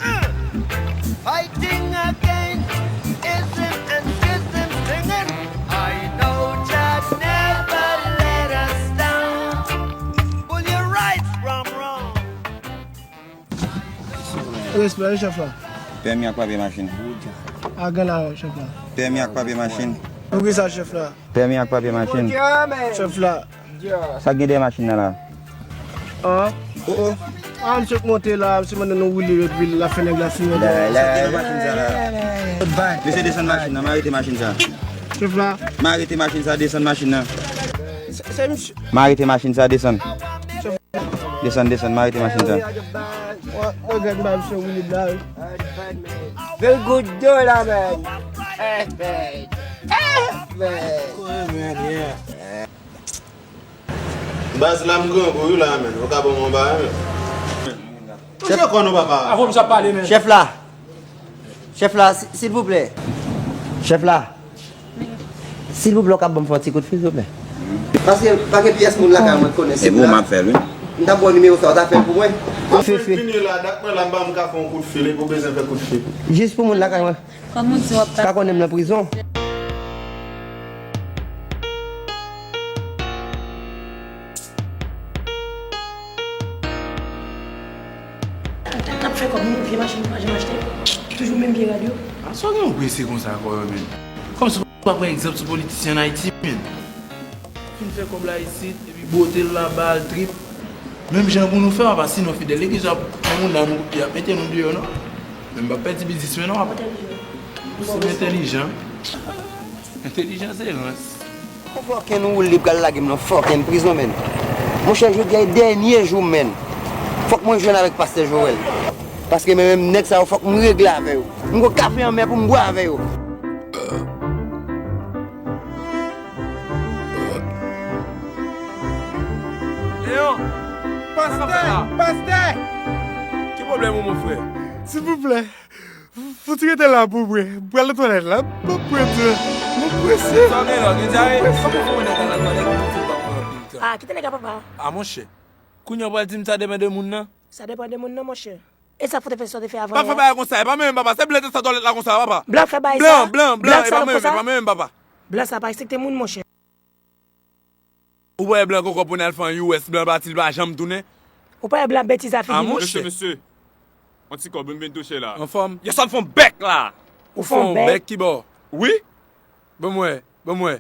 Uh, fighting against ism and schism, singing, I know Jah never let us down. Pull your rights from wrong. Respè, wi, chèf la. Pèmi ak papye machin. A gen la, chèf la. Pèmi ak papye machin. Poukisa, chèf la? Pèmi ak papye machin. Chèf la. Sa k gen dèyè machin nan la? An? O, o. A, misye k monte la, misye mande nou woule epi l la fè nèg la fini. Sa k gen nan machin sa la? Mesye, desann machin nan, m arete machin sa. Chèf la. M arete machin sa, desann machin nan. Se, se misye. M arete machin sa, desann. Desann, desann, m arete machin sa. Mwen, mwen, gad, m pa misye woulib la, wi. Very good dollar, man. Perfect. Perfect. Baz la, m grangou wi la, men. Ou ka ban mwen anba, men. Touche kò nou, papa. Avò m sa pale, men. Chèf la. Chèf la, si-, silvouplè. Chèf la. Silvouplè, ou ka ban m fè yon ti kout fil, silvouplè? Paske pa gen pyès moun lakay mwen k konnen. Se pou mwen m ap fè l, wi. M t ap ba w nimewo sa, ou ta fè l pou mwen. Kout fil fini la, dat mwen la, m pa m ka fè yon kout fil, epi w bezwen fè kout fil. Jis pou moun lakay mwen. Kòm ou di w ap ka konnen m nan prizon. N ap fè kòb nou, vye machin nou pa janm achte. Toujou menm vye rad yo. A, sa w gen w prese konsa ankò, menm? Kòmsi w pa pran egzanp sou politisyen ann Ayiti, menm? Fin fè kòb la isit, epi bwote l la, ba l trip. Menm jan pou nou fè, papa, sinon fidèl legliz ap pran moun la, nou, y ap mete nou deyò, non? Men m p ap pèdi biznis mwen, non, papa. Ou se entèlijan. Entèlijan se rans. Fòken nou woulib k al lage m nan fòken prizon, menn. Monchè, jodi a e dènye jou m, menn. Fòk mwen jwenn avèk pastè Joel. Paske men menm nèg sa yo, fòk m regle avè yo. M gon kafe anmè pou m bwè avè yo. Leon! Pastè! Pastè! Ki pwoblèm ou, mon frè? Silvouplè. Fouti rete la pou mwen. M pral nan twalèt la. M ap prese. M ap prese. Sa w gen la? Gen dyare? Kòman w fè konnen w pral nan twalèt? Ou di w p ap pran anpil tan. Ah, kite nèg la, papa. Ah, monchè. Kounye a w pral di m sa depann de moun nan? Sa depann de moun nan, monchè. E sa fout efè sa w te fè avan yè a? Pa fè bagay konsa. E pa menm papa. Se blan te sot twalèt la konsa, papa. Blan fè bagay sa? Blan, blan, blan. E pa menm, e pa menm papa. Blan sa pa respekte moun, monchè. Ou wè blan koko pou n al fè yon U S, blan pati, l pa janm tounen. Ou pa wè blan betiz a figi nou? Mesye, mesye. On ti kòb, m vin touche la. Anfòm? Yes, m fè on bèk la. Ou fè on bèk? Ki bò? Wi. Ban m wè, ban m wè.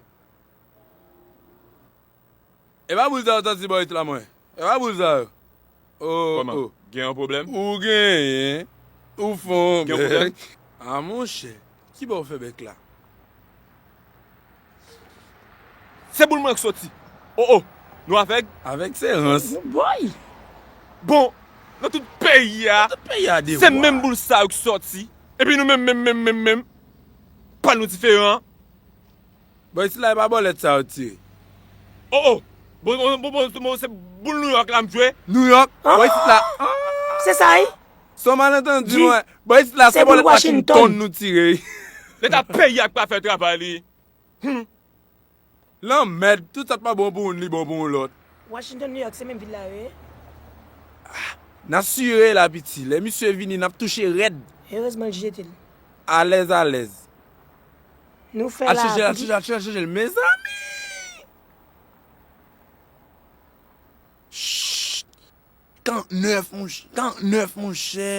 E pa boul sa yo soti bò isit la mwen. E pa boul sa yo. Oh, oh. Gen yon pwoblèm? Ou genyen. Ou fè on bèk. A monchè. Ki bò ou fè bèk la? Se boul mwen k soti. Oh, oh. Nou avèg? Avèg se rans. Boy! Bon, nan tout peyi a, se menm boul sa yo k soti. Epi nou menm, menm, menm, menm, menm. Pa nou diferan. Bò isit la e pa bòlèt sa yo tire. Oh oh! Bon, bon, bon, bon, bon, se boul Nouyòk la m jwe. Nouyòk? Bò isit la. Se sa wi. Se yon malantandi mwen. Bò isit la se bòlèt Washington nou tire. Leta peyi a k pa fè travay li. Humm. Lanmèd, tout sa k pa bon pou youn li bon pou yon lòt. Washington, Nouyòk se menm vil la yo ye. N asire la piti, lè misye vini n ap touche rèd. Erezman l jete l. Alèz alèz. Nou fè la. Al chanje l, al chanje l, al chanje l, mezanmi! Chut! Karantnèf, monchè, karantnèf, monchè.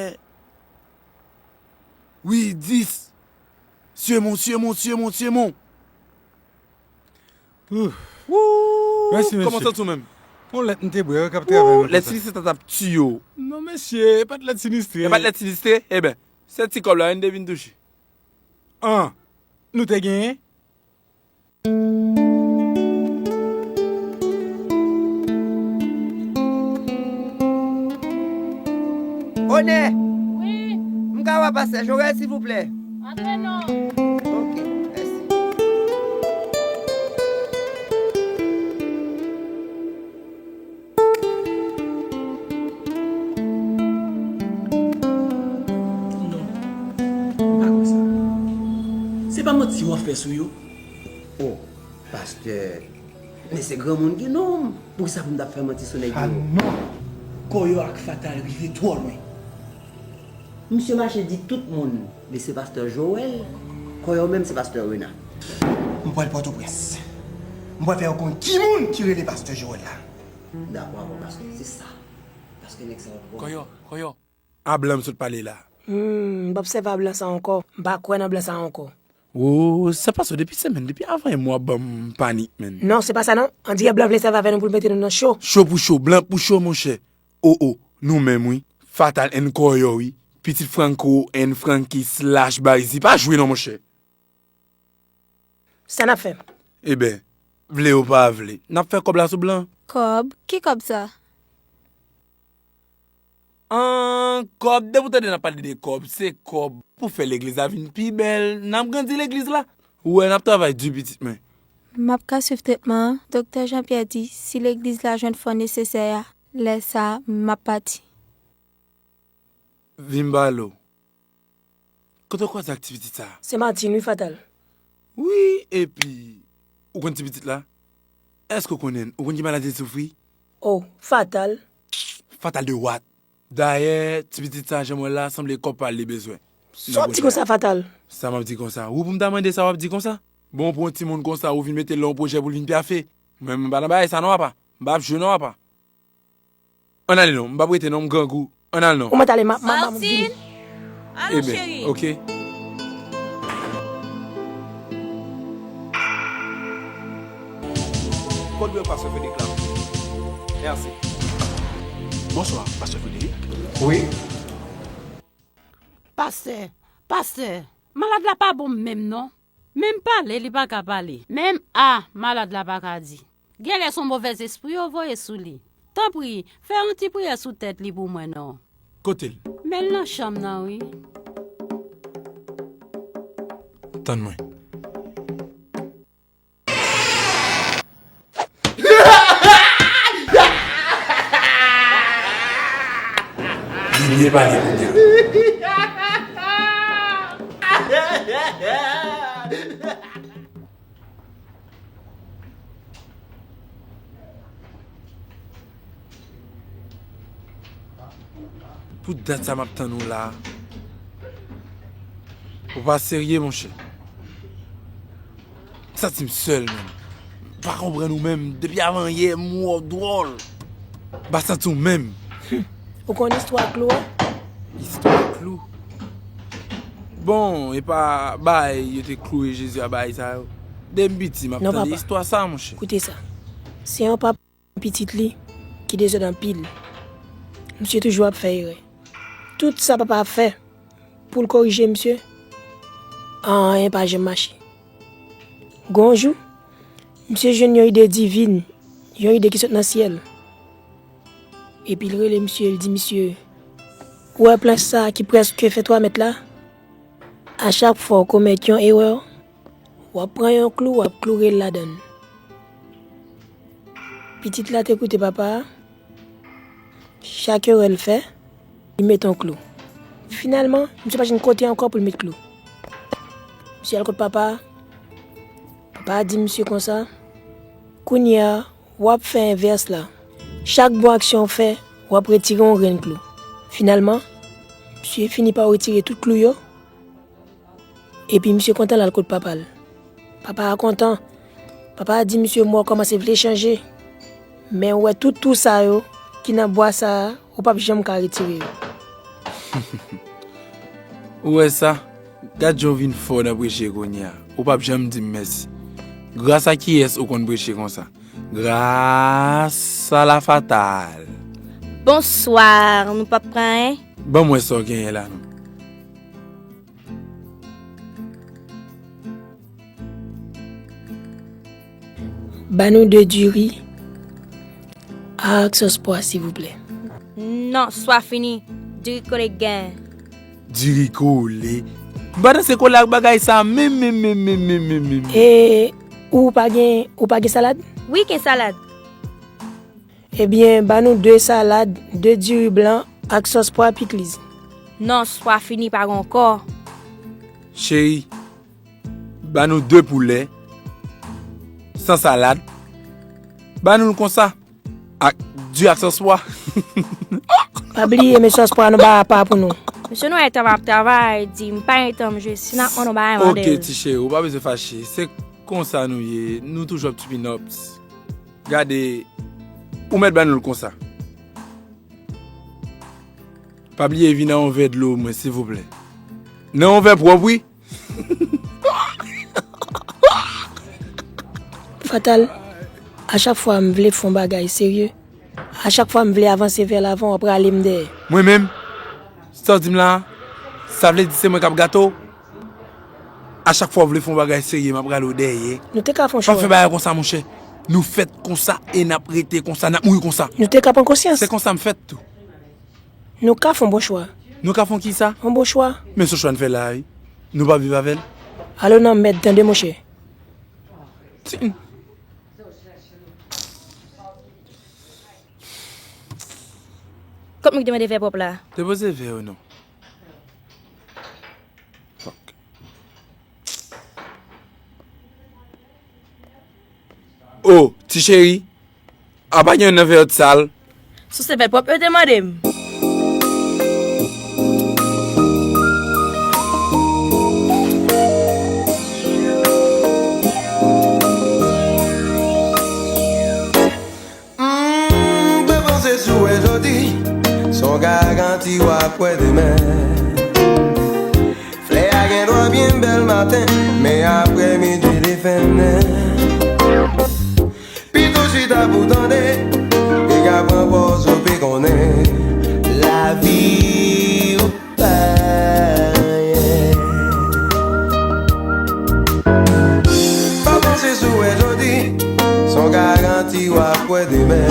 Wi, dis. Syemon, syemon, syemon, syemon. Wou! Mèsi, mesye. Kòman w santi w menm? Yon lèt m te bwè wi k ap travay nan kò sa. Lèt sinistre sa t ap tiye w. Non, mesye, e pa t lèt sinistre. E pa t lèt sinistre? Eben, se ti kòb la wi n te vin touche. An, nou te genyen? Onè! Wi! M ka wè pastè Jorèl, silvouplè? Antre non. Ok, mèsi. Non, m pa kwè sa. Se pa manti w ap fè sou yo? O, pastè, men se granmoun ki nonm. Poukisa pou m t ap fè manti sou nèg yo? A non! Kòyò ak Fatal rive twò lwen. Misye mache di tout moun li se pastè Joel, Kòyò menm se pastè Rena. M pral Pòtoprens. M pral fè yo konn ki moun ki rele pastè Joel la. M dakò avè w pastè, se sa. Paske nèg sa yo twò. Kòyò, Kòyò. A blan m sot pale la. Humm, m p ap sèvi a blan sa ankò. M pa kwè nan blan sa ankò. Woo, sa pase w depi semèn, depi avan yè m w ap ban m panik, menn. Non, se pa sa non. Andirè blan vle sèvi avè nou pou l mete nou nan cho. Cho pou cho, blan pou cho, monchè. O o, nou menm wi. Fatal and Kòyò wi. Pitit Franco and Frankie slash Bayzi. Pa jwe non, monchè. Sa n ap fè? Eben, vle ou pa vle, n ap fè kòb la sou blan. Kòb? Ki kòb sa? An, kòb, depi w tande n ap pale de kòb, se kòb pou fè legliz la vin pi bèl. N ap grandi legliz la. Ou wè, n ap travay di pitit mwen. M ap ka swiv tretman an. Doktè Jean Pierre di si legliz la jwenn fon nesesè a, lè sa a, m ap pati. Vin m pale w. Kote w kwaze ak ti pitit sa a? Se Martine wi, Fatal. Wi, epi, ou konn ti pitit la? Èske w konnen l? Ou konn ki maladi l soufri? O, Fatal. Fatal de what? Dayè, ti pitit sa a, jan m wè l la, sanble kòb pa l li bezwen. Sa w di konsa, Fatal? Sa m ap di konsa? Ou pou m ta mande sa w ap di konsa? Bon, pou yon timoun konsa, ou vin mete l nan yon pwojè pou l vin pyafe? Mwen menm, m pa nan bagay sa non, apa. M p ap jwe non, apa. Ann ale non, m p ap rete non, m grangou. Ann al non. Ou mèt ale, m ap, m ap, m ap vini. Martine! Alon, cheri. Eben, oke. Kòdwe pastè Frederick la. Mèsi. Bonswa, pastè Frederick. Wi. Pastè, pastè, malad la pa bon menm non. Menm pale li pa ka pale. Menm A malad la pa ka di. Genlè se yon movèzespri yo voye sou li. Tanpri, fè yon ti priyè sou tèt li pou mwen non. Kote l? Men l nan chanm nan wi. Tann mwen. Li byen pale kounye a. Pou dat sa m ap tann ou la. Ou pa serye, monchè. M santi m sèl, menm. M pa konprann ou menm. Depi avan yè, m wè w dwòl. M pa santi w menm. Ou konn istwa klou a? Istwa klou? Bon, e pa bay yo te klouwe Jezi a bay sa yo? Depi m piti, m ap Non, tande papa. Istwa sa, monchè. Koute sa. Se yon papa pitit li ki dezòd anpil. Misye toujou ap fè erè. Tout sa papa ap fè pou l korije misye, anyen pa janm mache. Gon jou, misye jwenn yon ide divin, yon ide ki sot nan syèl. Epi l rele misye, l di misye, "Ou wè planch sa a ki prèske fè twa mèt la? A chak fwa w komèt yon erè, w ap pran yon klou, w ap kloure l ladan l." Pitit la te koute papa a. Chak erè l fè, li met yon klou. Finalman, misye pa jwenn kote ankò pou l met klou. Misye al kot papa a. Papa a di misye konsa, "Kounye a, w ap fè envès la. Chak bon aksyon w fè, w ap retire yon grenn klou." Finalman, misye fini pa retire tout klou yo. Epi misye kontan l al kot papa l. Papa a kontan. Papa a di misye, "M wè w kòmanse vle chanje. Men w wè tout twou sa yo ki nan bwa sa a, ou p ap janm ka retire yo." Ou wè sa? Gad jan w vin fò nan preche kounye a. Ou p ap janm di m mèsi. Gras a kiyès ou konn preche konsa? Gras a la fatal. Bonswa, nou p ap pran anyen? Ban m wè sa w genyen la non. Ba nou de diri ak sòs pwa, silvouplè. Non, swa fini. Diri kole gen. Diri kole? M pa danse kole ak bagay sa menm, menm, menm, menm, menm, menm, menm. E ou pa gen, ou pa gen salad? Wi, gen salad. Ebyen, ba nou de salad, de diri blan ak sòs pwa pikliz. Non, swa fini, pa gen ankò. Cheri, ba nou de poulè, san salad. Ba nou l konsa, ak di ak sòs pwa. Pa bliye, men sòs pwa nou ba apa pou nou. Mesye, nou wè tan m ap travay, di m pa gen tan m jwe, si n ap mande yon bagay, mande l. Ok, ti cheri, ou pa bezwen fache. Se konsa nou ye, nou toujou ap tupin ups. Gade, ou mèt ba nou l konsa. Pa bliye vin nan yon vè dlo mwen, silvouplè. Nan yon vè pwòp, wi. Fatal, a chak fwa m vle fè yon bagay serye, a chak fwa m vle avanse vè lavan, w ap rale m dèyè. Mwen menm? Sa w di m la a? Sa vle di se mwen k ap gate w? A chak fwa w vle fè yon bagay serye, m ap rale w dèyè. Nou te ka fè yon chwa. Pa fè bagay konsa, monchè. Nou fèt konsa e n ap rete konsa, n ap mouri konsa. Nou te ka pran konsyans. Se konsa m fèt tou. Nou ka fè yon bon chwa. Nou ka fè yon kisa? Yon bon chwa. Men se chwa n fè la a, wi. Nou p ap viv avè l. Alò nan mèd, tande, monchè. Ti- Kot mwen ki te mande vè pwòp la? Depoze vè yo non. Fuck. Oh, ti cheri. A pa gen youn nan vè yo t sal? Si se vè pwòp yo te mande m. M te panse si w wè jodi, se yon garanti w ap wè demen. Flè a gen dwa byen bèl maten, men aprèmidi li fennen. Pito chita pou tande, piga pran pòz ou pi konnen. Lavi ou pa anyen. Pa panse si w wè jodi, se yon garanti w ap wè demen.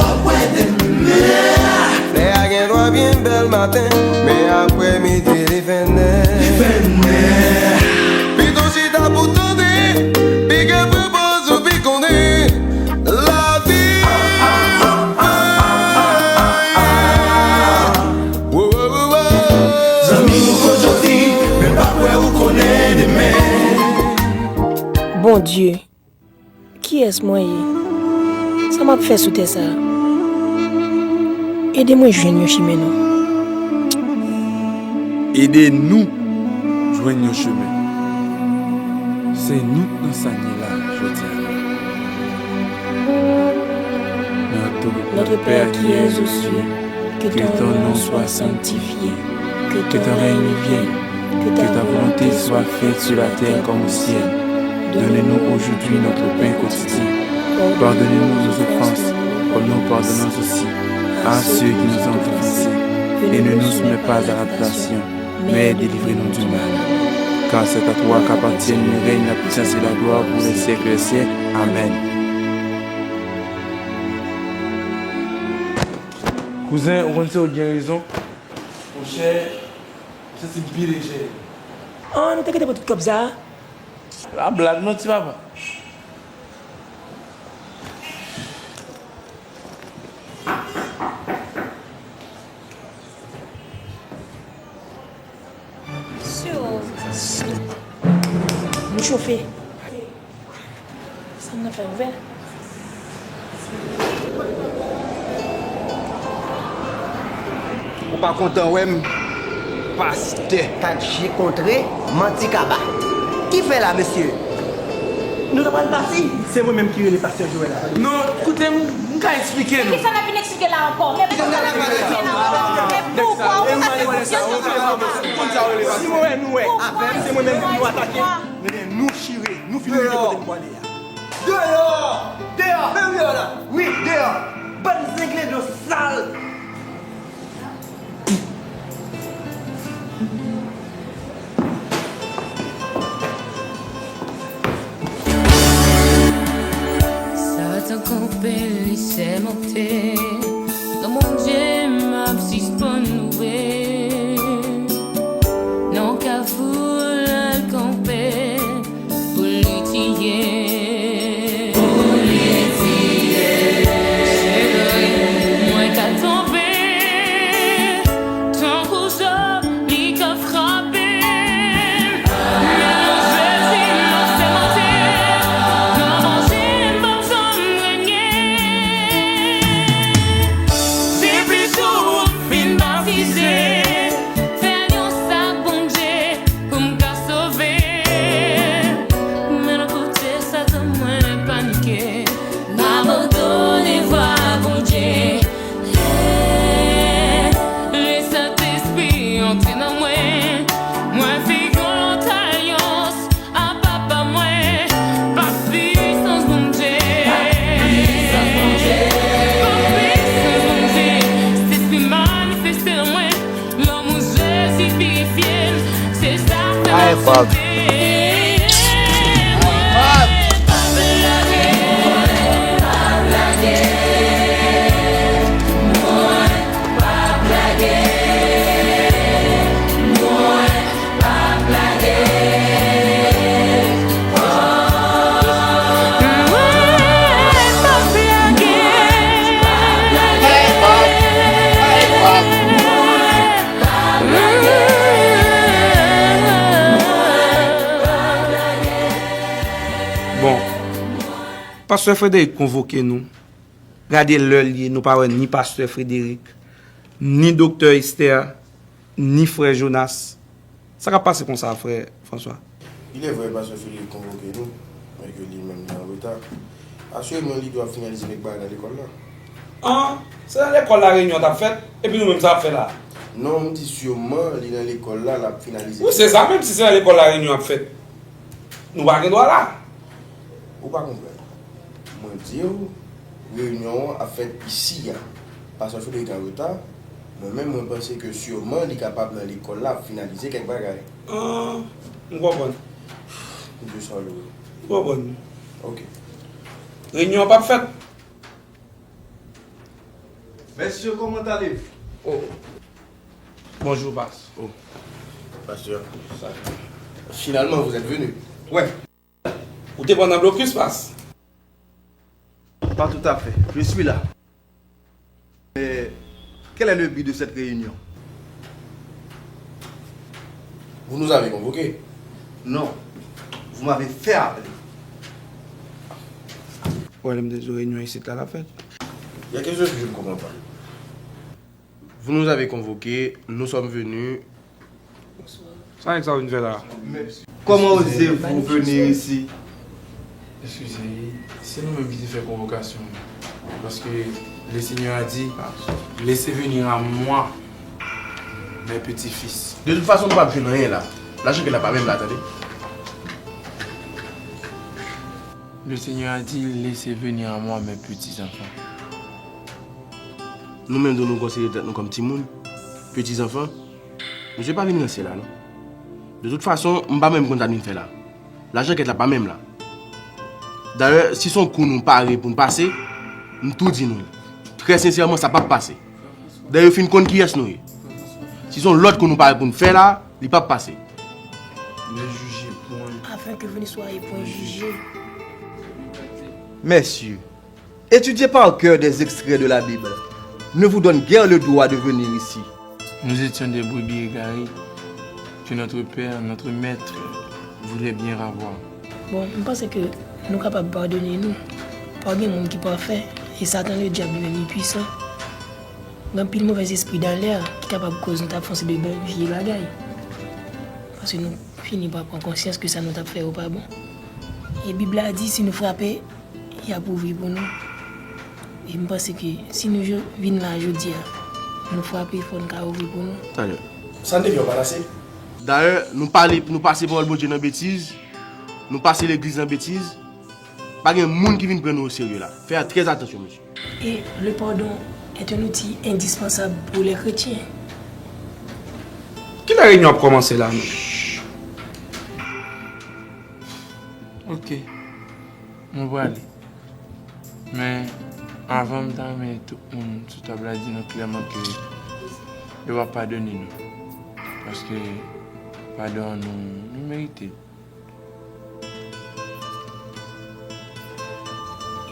Flè a gen dwa byen bèl maten, men aprèmidi li fennen. Pito chita pou tande, piga pran pòz ou pi konnen. Lavi. Wo, wo, wo, wo. Zanmi ou ko jodi, men pa kwè ou konnen demen. Bondye, kiyès mwen ye? Sa m ap fè sou tè sa a? Ede mwen jwenn yon chimen non. Ede nou jwenn yon chimen. Se nou k nan sa n ye la jodi a la. Notre Père qui es aux cieux, Que ton nom soit sanctifié. Que ton règne vienne. Que ta volonté soit faite sur la terre comme au ciel. Donne-nous aujourd'hui notre pain quotidien. Pardonne-nous nos offenses, comme nous pardonnons aussi à ceux qui nous ont offensés. Et ne nous soumets pas à la tentation, mais délivre-nous du mal. Car c'est à toi qu'appartiennent le règne, la puissance et la gloire pour les siècles des siècles. Amen. Kouzen, ou konn se ou t gen rezon. Monchè, m santi m pi lejè. Ah, nou te gentan pran tout kòb sa a? Se pa blag non, ti papa. Nou chofe. Sa m nan fè ouvè? Ou pa kontan wè m, pastè? Kat je kontre, manti kaba. Ki fè la, mesye? Nou ta pral pati. Se mwen menm ki rele pastè Joel la. Non, koute m, m ka eksplike nou. Kisa n ap vin eksplike la ankò? Men poukwa n ap vin eksplike la ankò? Men poukwa ou konn sa ki eksplike la ankò? Si mwen wè nou wè, se mwen menm pou nou atake. Men nou chire, nou fin rive kote m pwale a. Deyò! Deyò! Men wi la! Wi, deyò! Bann zenglendo sal! Satan kanpe, li sèmante. Nan Bondye m ap sispann louwe. Nan kafou l al kanpe pou li tiye. Pou li tiye. Cheri, mwen ka tonbe tankou Jòb, li ka frape m. Men Jezi m ap sèmante, nan Bondye m p ap janm renye. Depi jou m fin batize, fè yon sa ak Bondye pou m ka sove. Men nan kote Satan mwen panike, m abandone vwa Bondye. Lè Sentespri antre nan mwen, mwen fè yon lòt alyans ak Papa mwen, pa pisans Bondye. Pa pisans Bondye. Sentespri manifeste nan mwen, lanmou Jezi pirifye m. Se sa k fè m ap chante. Bon, pastè Frédéric konvoke nou. Gade lè l ye, nou pa wè ni pastè Frédéric, ni doktè Esther, ni frè Jonas. Sa k ap pase konsa, frè François? Il est vrai, pastè Frédéric konvoke nou, men ke li menm li an reta. Asireman, li dwe ap finalize kèk bagay nan lekòl la. An, se nan lekòl la reyinyon an t ap fèt, epi nou menm sa ap fè la? Non, m di siman li nan lekòl la, l ap finalize. Wi, se sa menm, si se nan lekòl la reyinyon ap fèt, nou pa gen dwa la. Ou pa konprann. Mwen di w, reyinyon an ap fèt isi a. Pastè Frédéric an reta, mwen menm mwen panse ke siman li kapab nan lekòl la ap finalize kèk bagay. Ah, m konprann. M di w sa w vle. M konprann. Ok. Reyinyon an p ap fèt. Messieurs, comment allez-vous? Oh. Bonjour, Pas. Oh. Pasteur. Finalement, vous êtes venu. Ouais. Ou te pran nan blokis, Pas? Pas tout à fait. Je suis là. Mais quel est le but de cette réunion? Vous nous avez convoqués. Non. Vous m'avez fait appeler. Wè, lè m te di w reyinyon isit la, l ap fèt. Il y a quelque chose que je ne comprends pas. Vous nous avez convoqués, nous sommes venus. Sa nèg sa vin fè la? Comment osez-vous venir ici? Eskize, se nou menm ki te fè konvokasyon an. Paske Le Seigneur a dit, laissez venir à moi mes petits-fils. De tout fason, nou p ap jwenn anyen la. Lajan kèt la pa menm la, tande. Le Seigneur a dit, laissez venir à moi mes petits-enfants. Nou menm tou nou konsidere tèt nou kòm timoun, peti zanfan. Mesye pa vin ranse la non. De tout fason, m pa menm konn sa n vin fè la. Lajan kèt la pa menm la. Dayè, si se yon kou nou pare pou n pase, m tou di nou. Trè sensèman, sa p ap pase. Dayè, yo fin konn kiyès nou ye. Si se yon lòt kou nou pare pou n fè la, li p ap pase. Ne jugez point. Afin que vous ne soyez point jugés. Messieurs, étudier par cœur des extraits de la Bible ne vous donne guère le droit de venir ici. Nous étions des brebis égarées que notre Père, notre Maître, voulait bien ravoir. Bon, m panse ke nou kapab padone nou. Pa gen moun ki pafè, e Satan ledyab li menm li pwisan. Gen anpil movèzespri dan lè a ki kapab koz nou t ap fè yon seri de bèl vye bagay. Paske nou fini pa pran konsyans ke sa nou t ap fè yo pa bon. E Bib la di si nou frape, y ap ouvri pou nou. E m panse ke si nou vin la jodi a, nou frape fò n ka ouvri pou nou. Talè. Sa n te fè yo pa ase? Dayè, nou pale, nou pase pawòl Bondye nan betiz, nou pase legliz nan betiz. Pa gen moun ki vin pran nou oserye la. Fè trè atansyon, mesye. Et le pardon est un outil indispensable pour les chrétiens. Kilè reyinyon ap kòmanse la menm? Ok, mwen prale. Men, avan m ta renmen tout moun sou tab la di nou klèman ke yo pa padone nou. Paske padon an nou, nou merite l.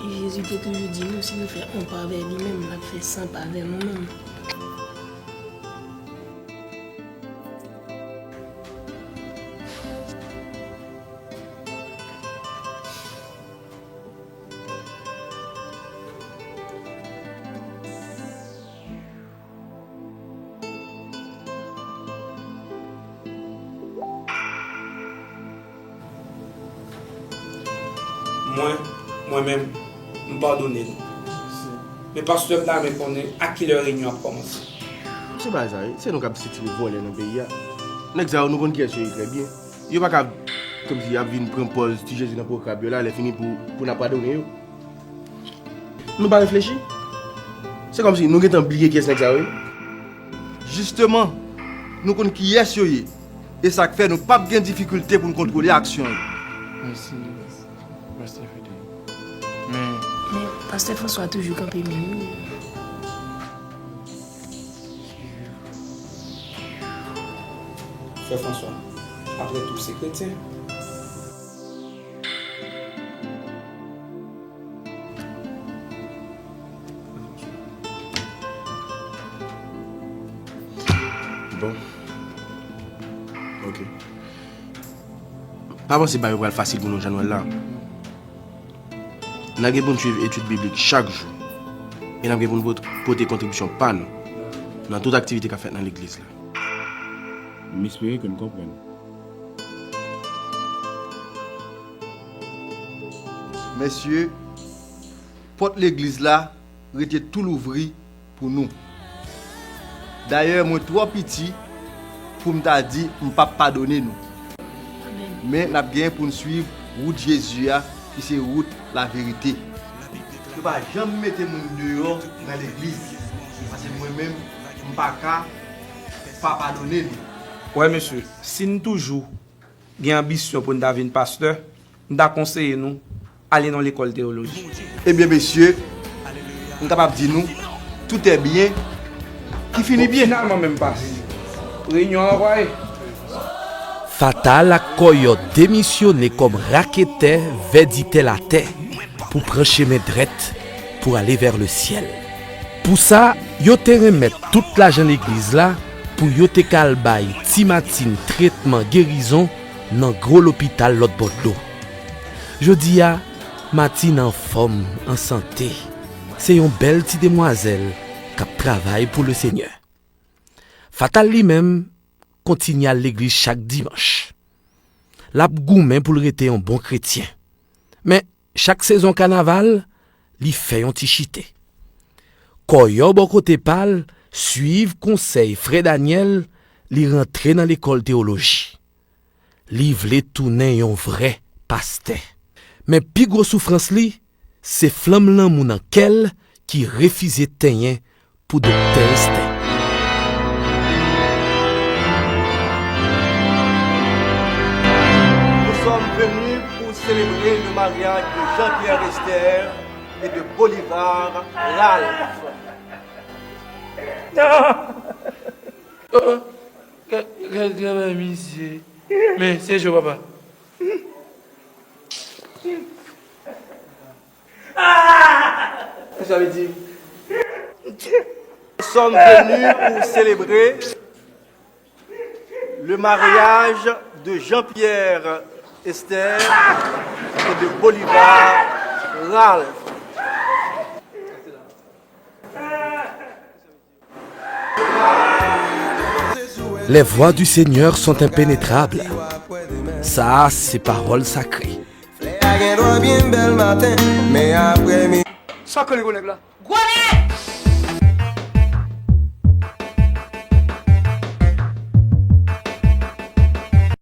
E Jezi te toujou di nou si nou fè yon pa vè li menm, l ap fè san pa vè nou menm. Mwen, mwen menm, m padone l. Men pastè m ta renmen konnen a kilè reyinyon ap kòmanse. Se bagay sa wi, se nou k ap sitire vòlè nan peyi a. Nèg sa yo nou konn kiyès yo ye trè byen. Yo pa ka kòmsi y ap vin pran pòz ti Jezi nan pwograb yo la lè fini pou, pou n ap padone yo. Nou pa reflechi? Se kòmsi nou gentan bliye kiyès nèg sa yo ye. Jisteman, nou konn kiyès yo ye. E sa k fè nou p ap gen difikilte pou n kontwole aksyon yo. Mèsi, Pastè Fede. Men, Men, Pastè François toujou kanpe menm wi. Frè François, apre tou, se kretyen. Bon. Ok. Pa panse bagay yo pral fasil pou nou jan nou wè l la. N a gen pou n swiv etid biblik chak jou. E n ap gen pou n pot- pote kontribisyon pa nou nan tout aktivite k ap fèt nan legliz la. M espere ke n konprann. Mesye, pòt legliz la rete tou louvri pou nou. Dayè, mwen twò piti pou m ta di m p ap padone nou. Men n ap gen pou n swiv wout Jezi a, ki se wout laverite. Yo pa janm mete moun deyò nan legliz, paske mwen menm, m pa ka pa padone nou. Wè mesye, si n toujou gen anbisyon pou n ta vin pastè, m ta konseye nou ale nan lekòl teyoloji. Ebyen mesye, m kapab di nou, tout est bien qui finit bien. Finalman menm pas. Reyinyon an ranvwaye. Fatal ak Kòyòt demisyone kòm raketè vèditè latè pou pran chemen drèt pou ale vè le syèl. Pou sa, yo te renmèt tout lajan legliz la pou yo te ka al bay Ti Matin tretman gerizon nan gwo lopital lòt bò dlo. Jodi a, Matin anfòm, an sante. Se yon bèl ti demwazèl k ap travay pou le Senyè. Fatal li menm, kontinye al legliz chak dimanch. L ap goumen pou l rete yon bon kretyen. Men, chak sezon kanaval, li fè yon ti chite. Kòyò bò kote pa l, swiv konsèy frè Daniel, li rantre nan lekòl teyoloji. Li vle tounen yon vrè pastè. Men pi gwo soufrans li, se flanm lanmou nan kè l ki refize tenyen pou Doktè Esther. Nous sommes venus pour célébrer le mariage de Jean-Pierre Esther et de Bolivar Ralph. Non! Oh, gad, gad travay misye. Men, se cho, papa. Sa vle di, nous sommes venus pour célébrer le mariage de Jean-Pierre Esther et de Bolivar Ralph. Les voies du Seigneur sont impénétrables. Sa a se pawòl sakre. Sa konnen gwo nèg la? Gwo nèg!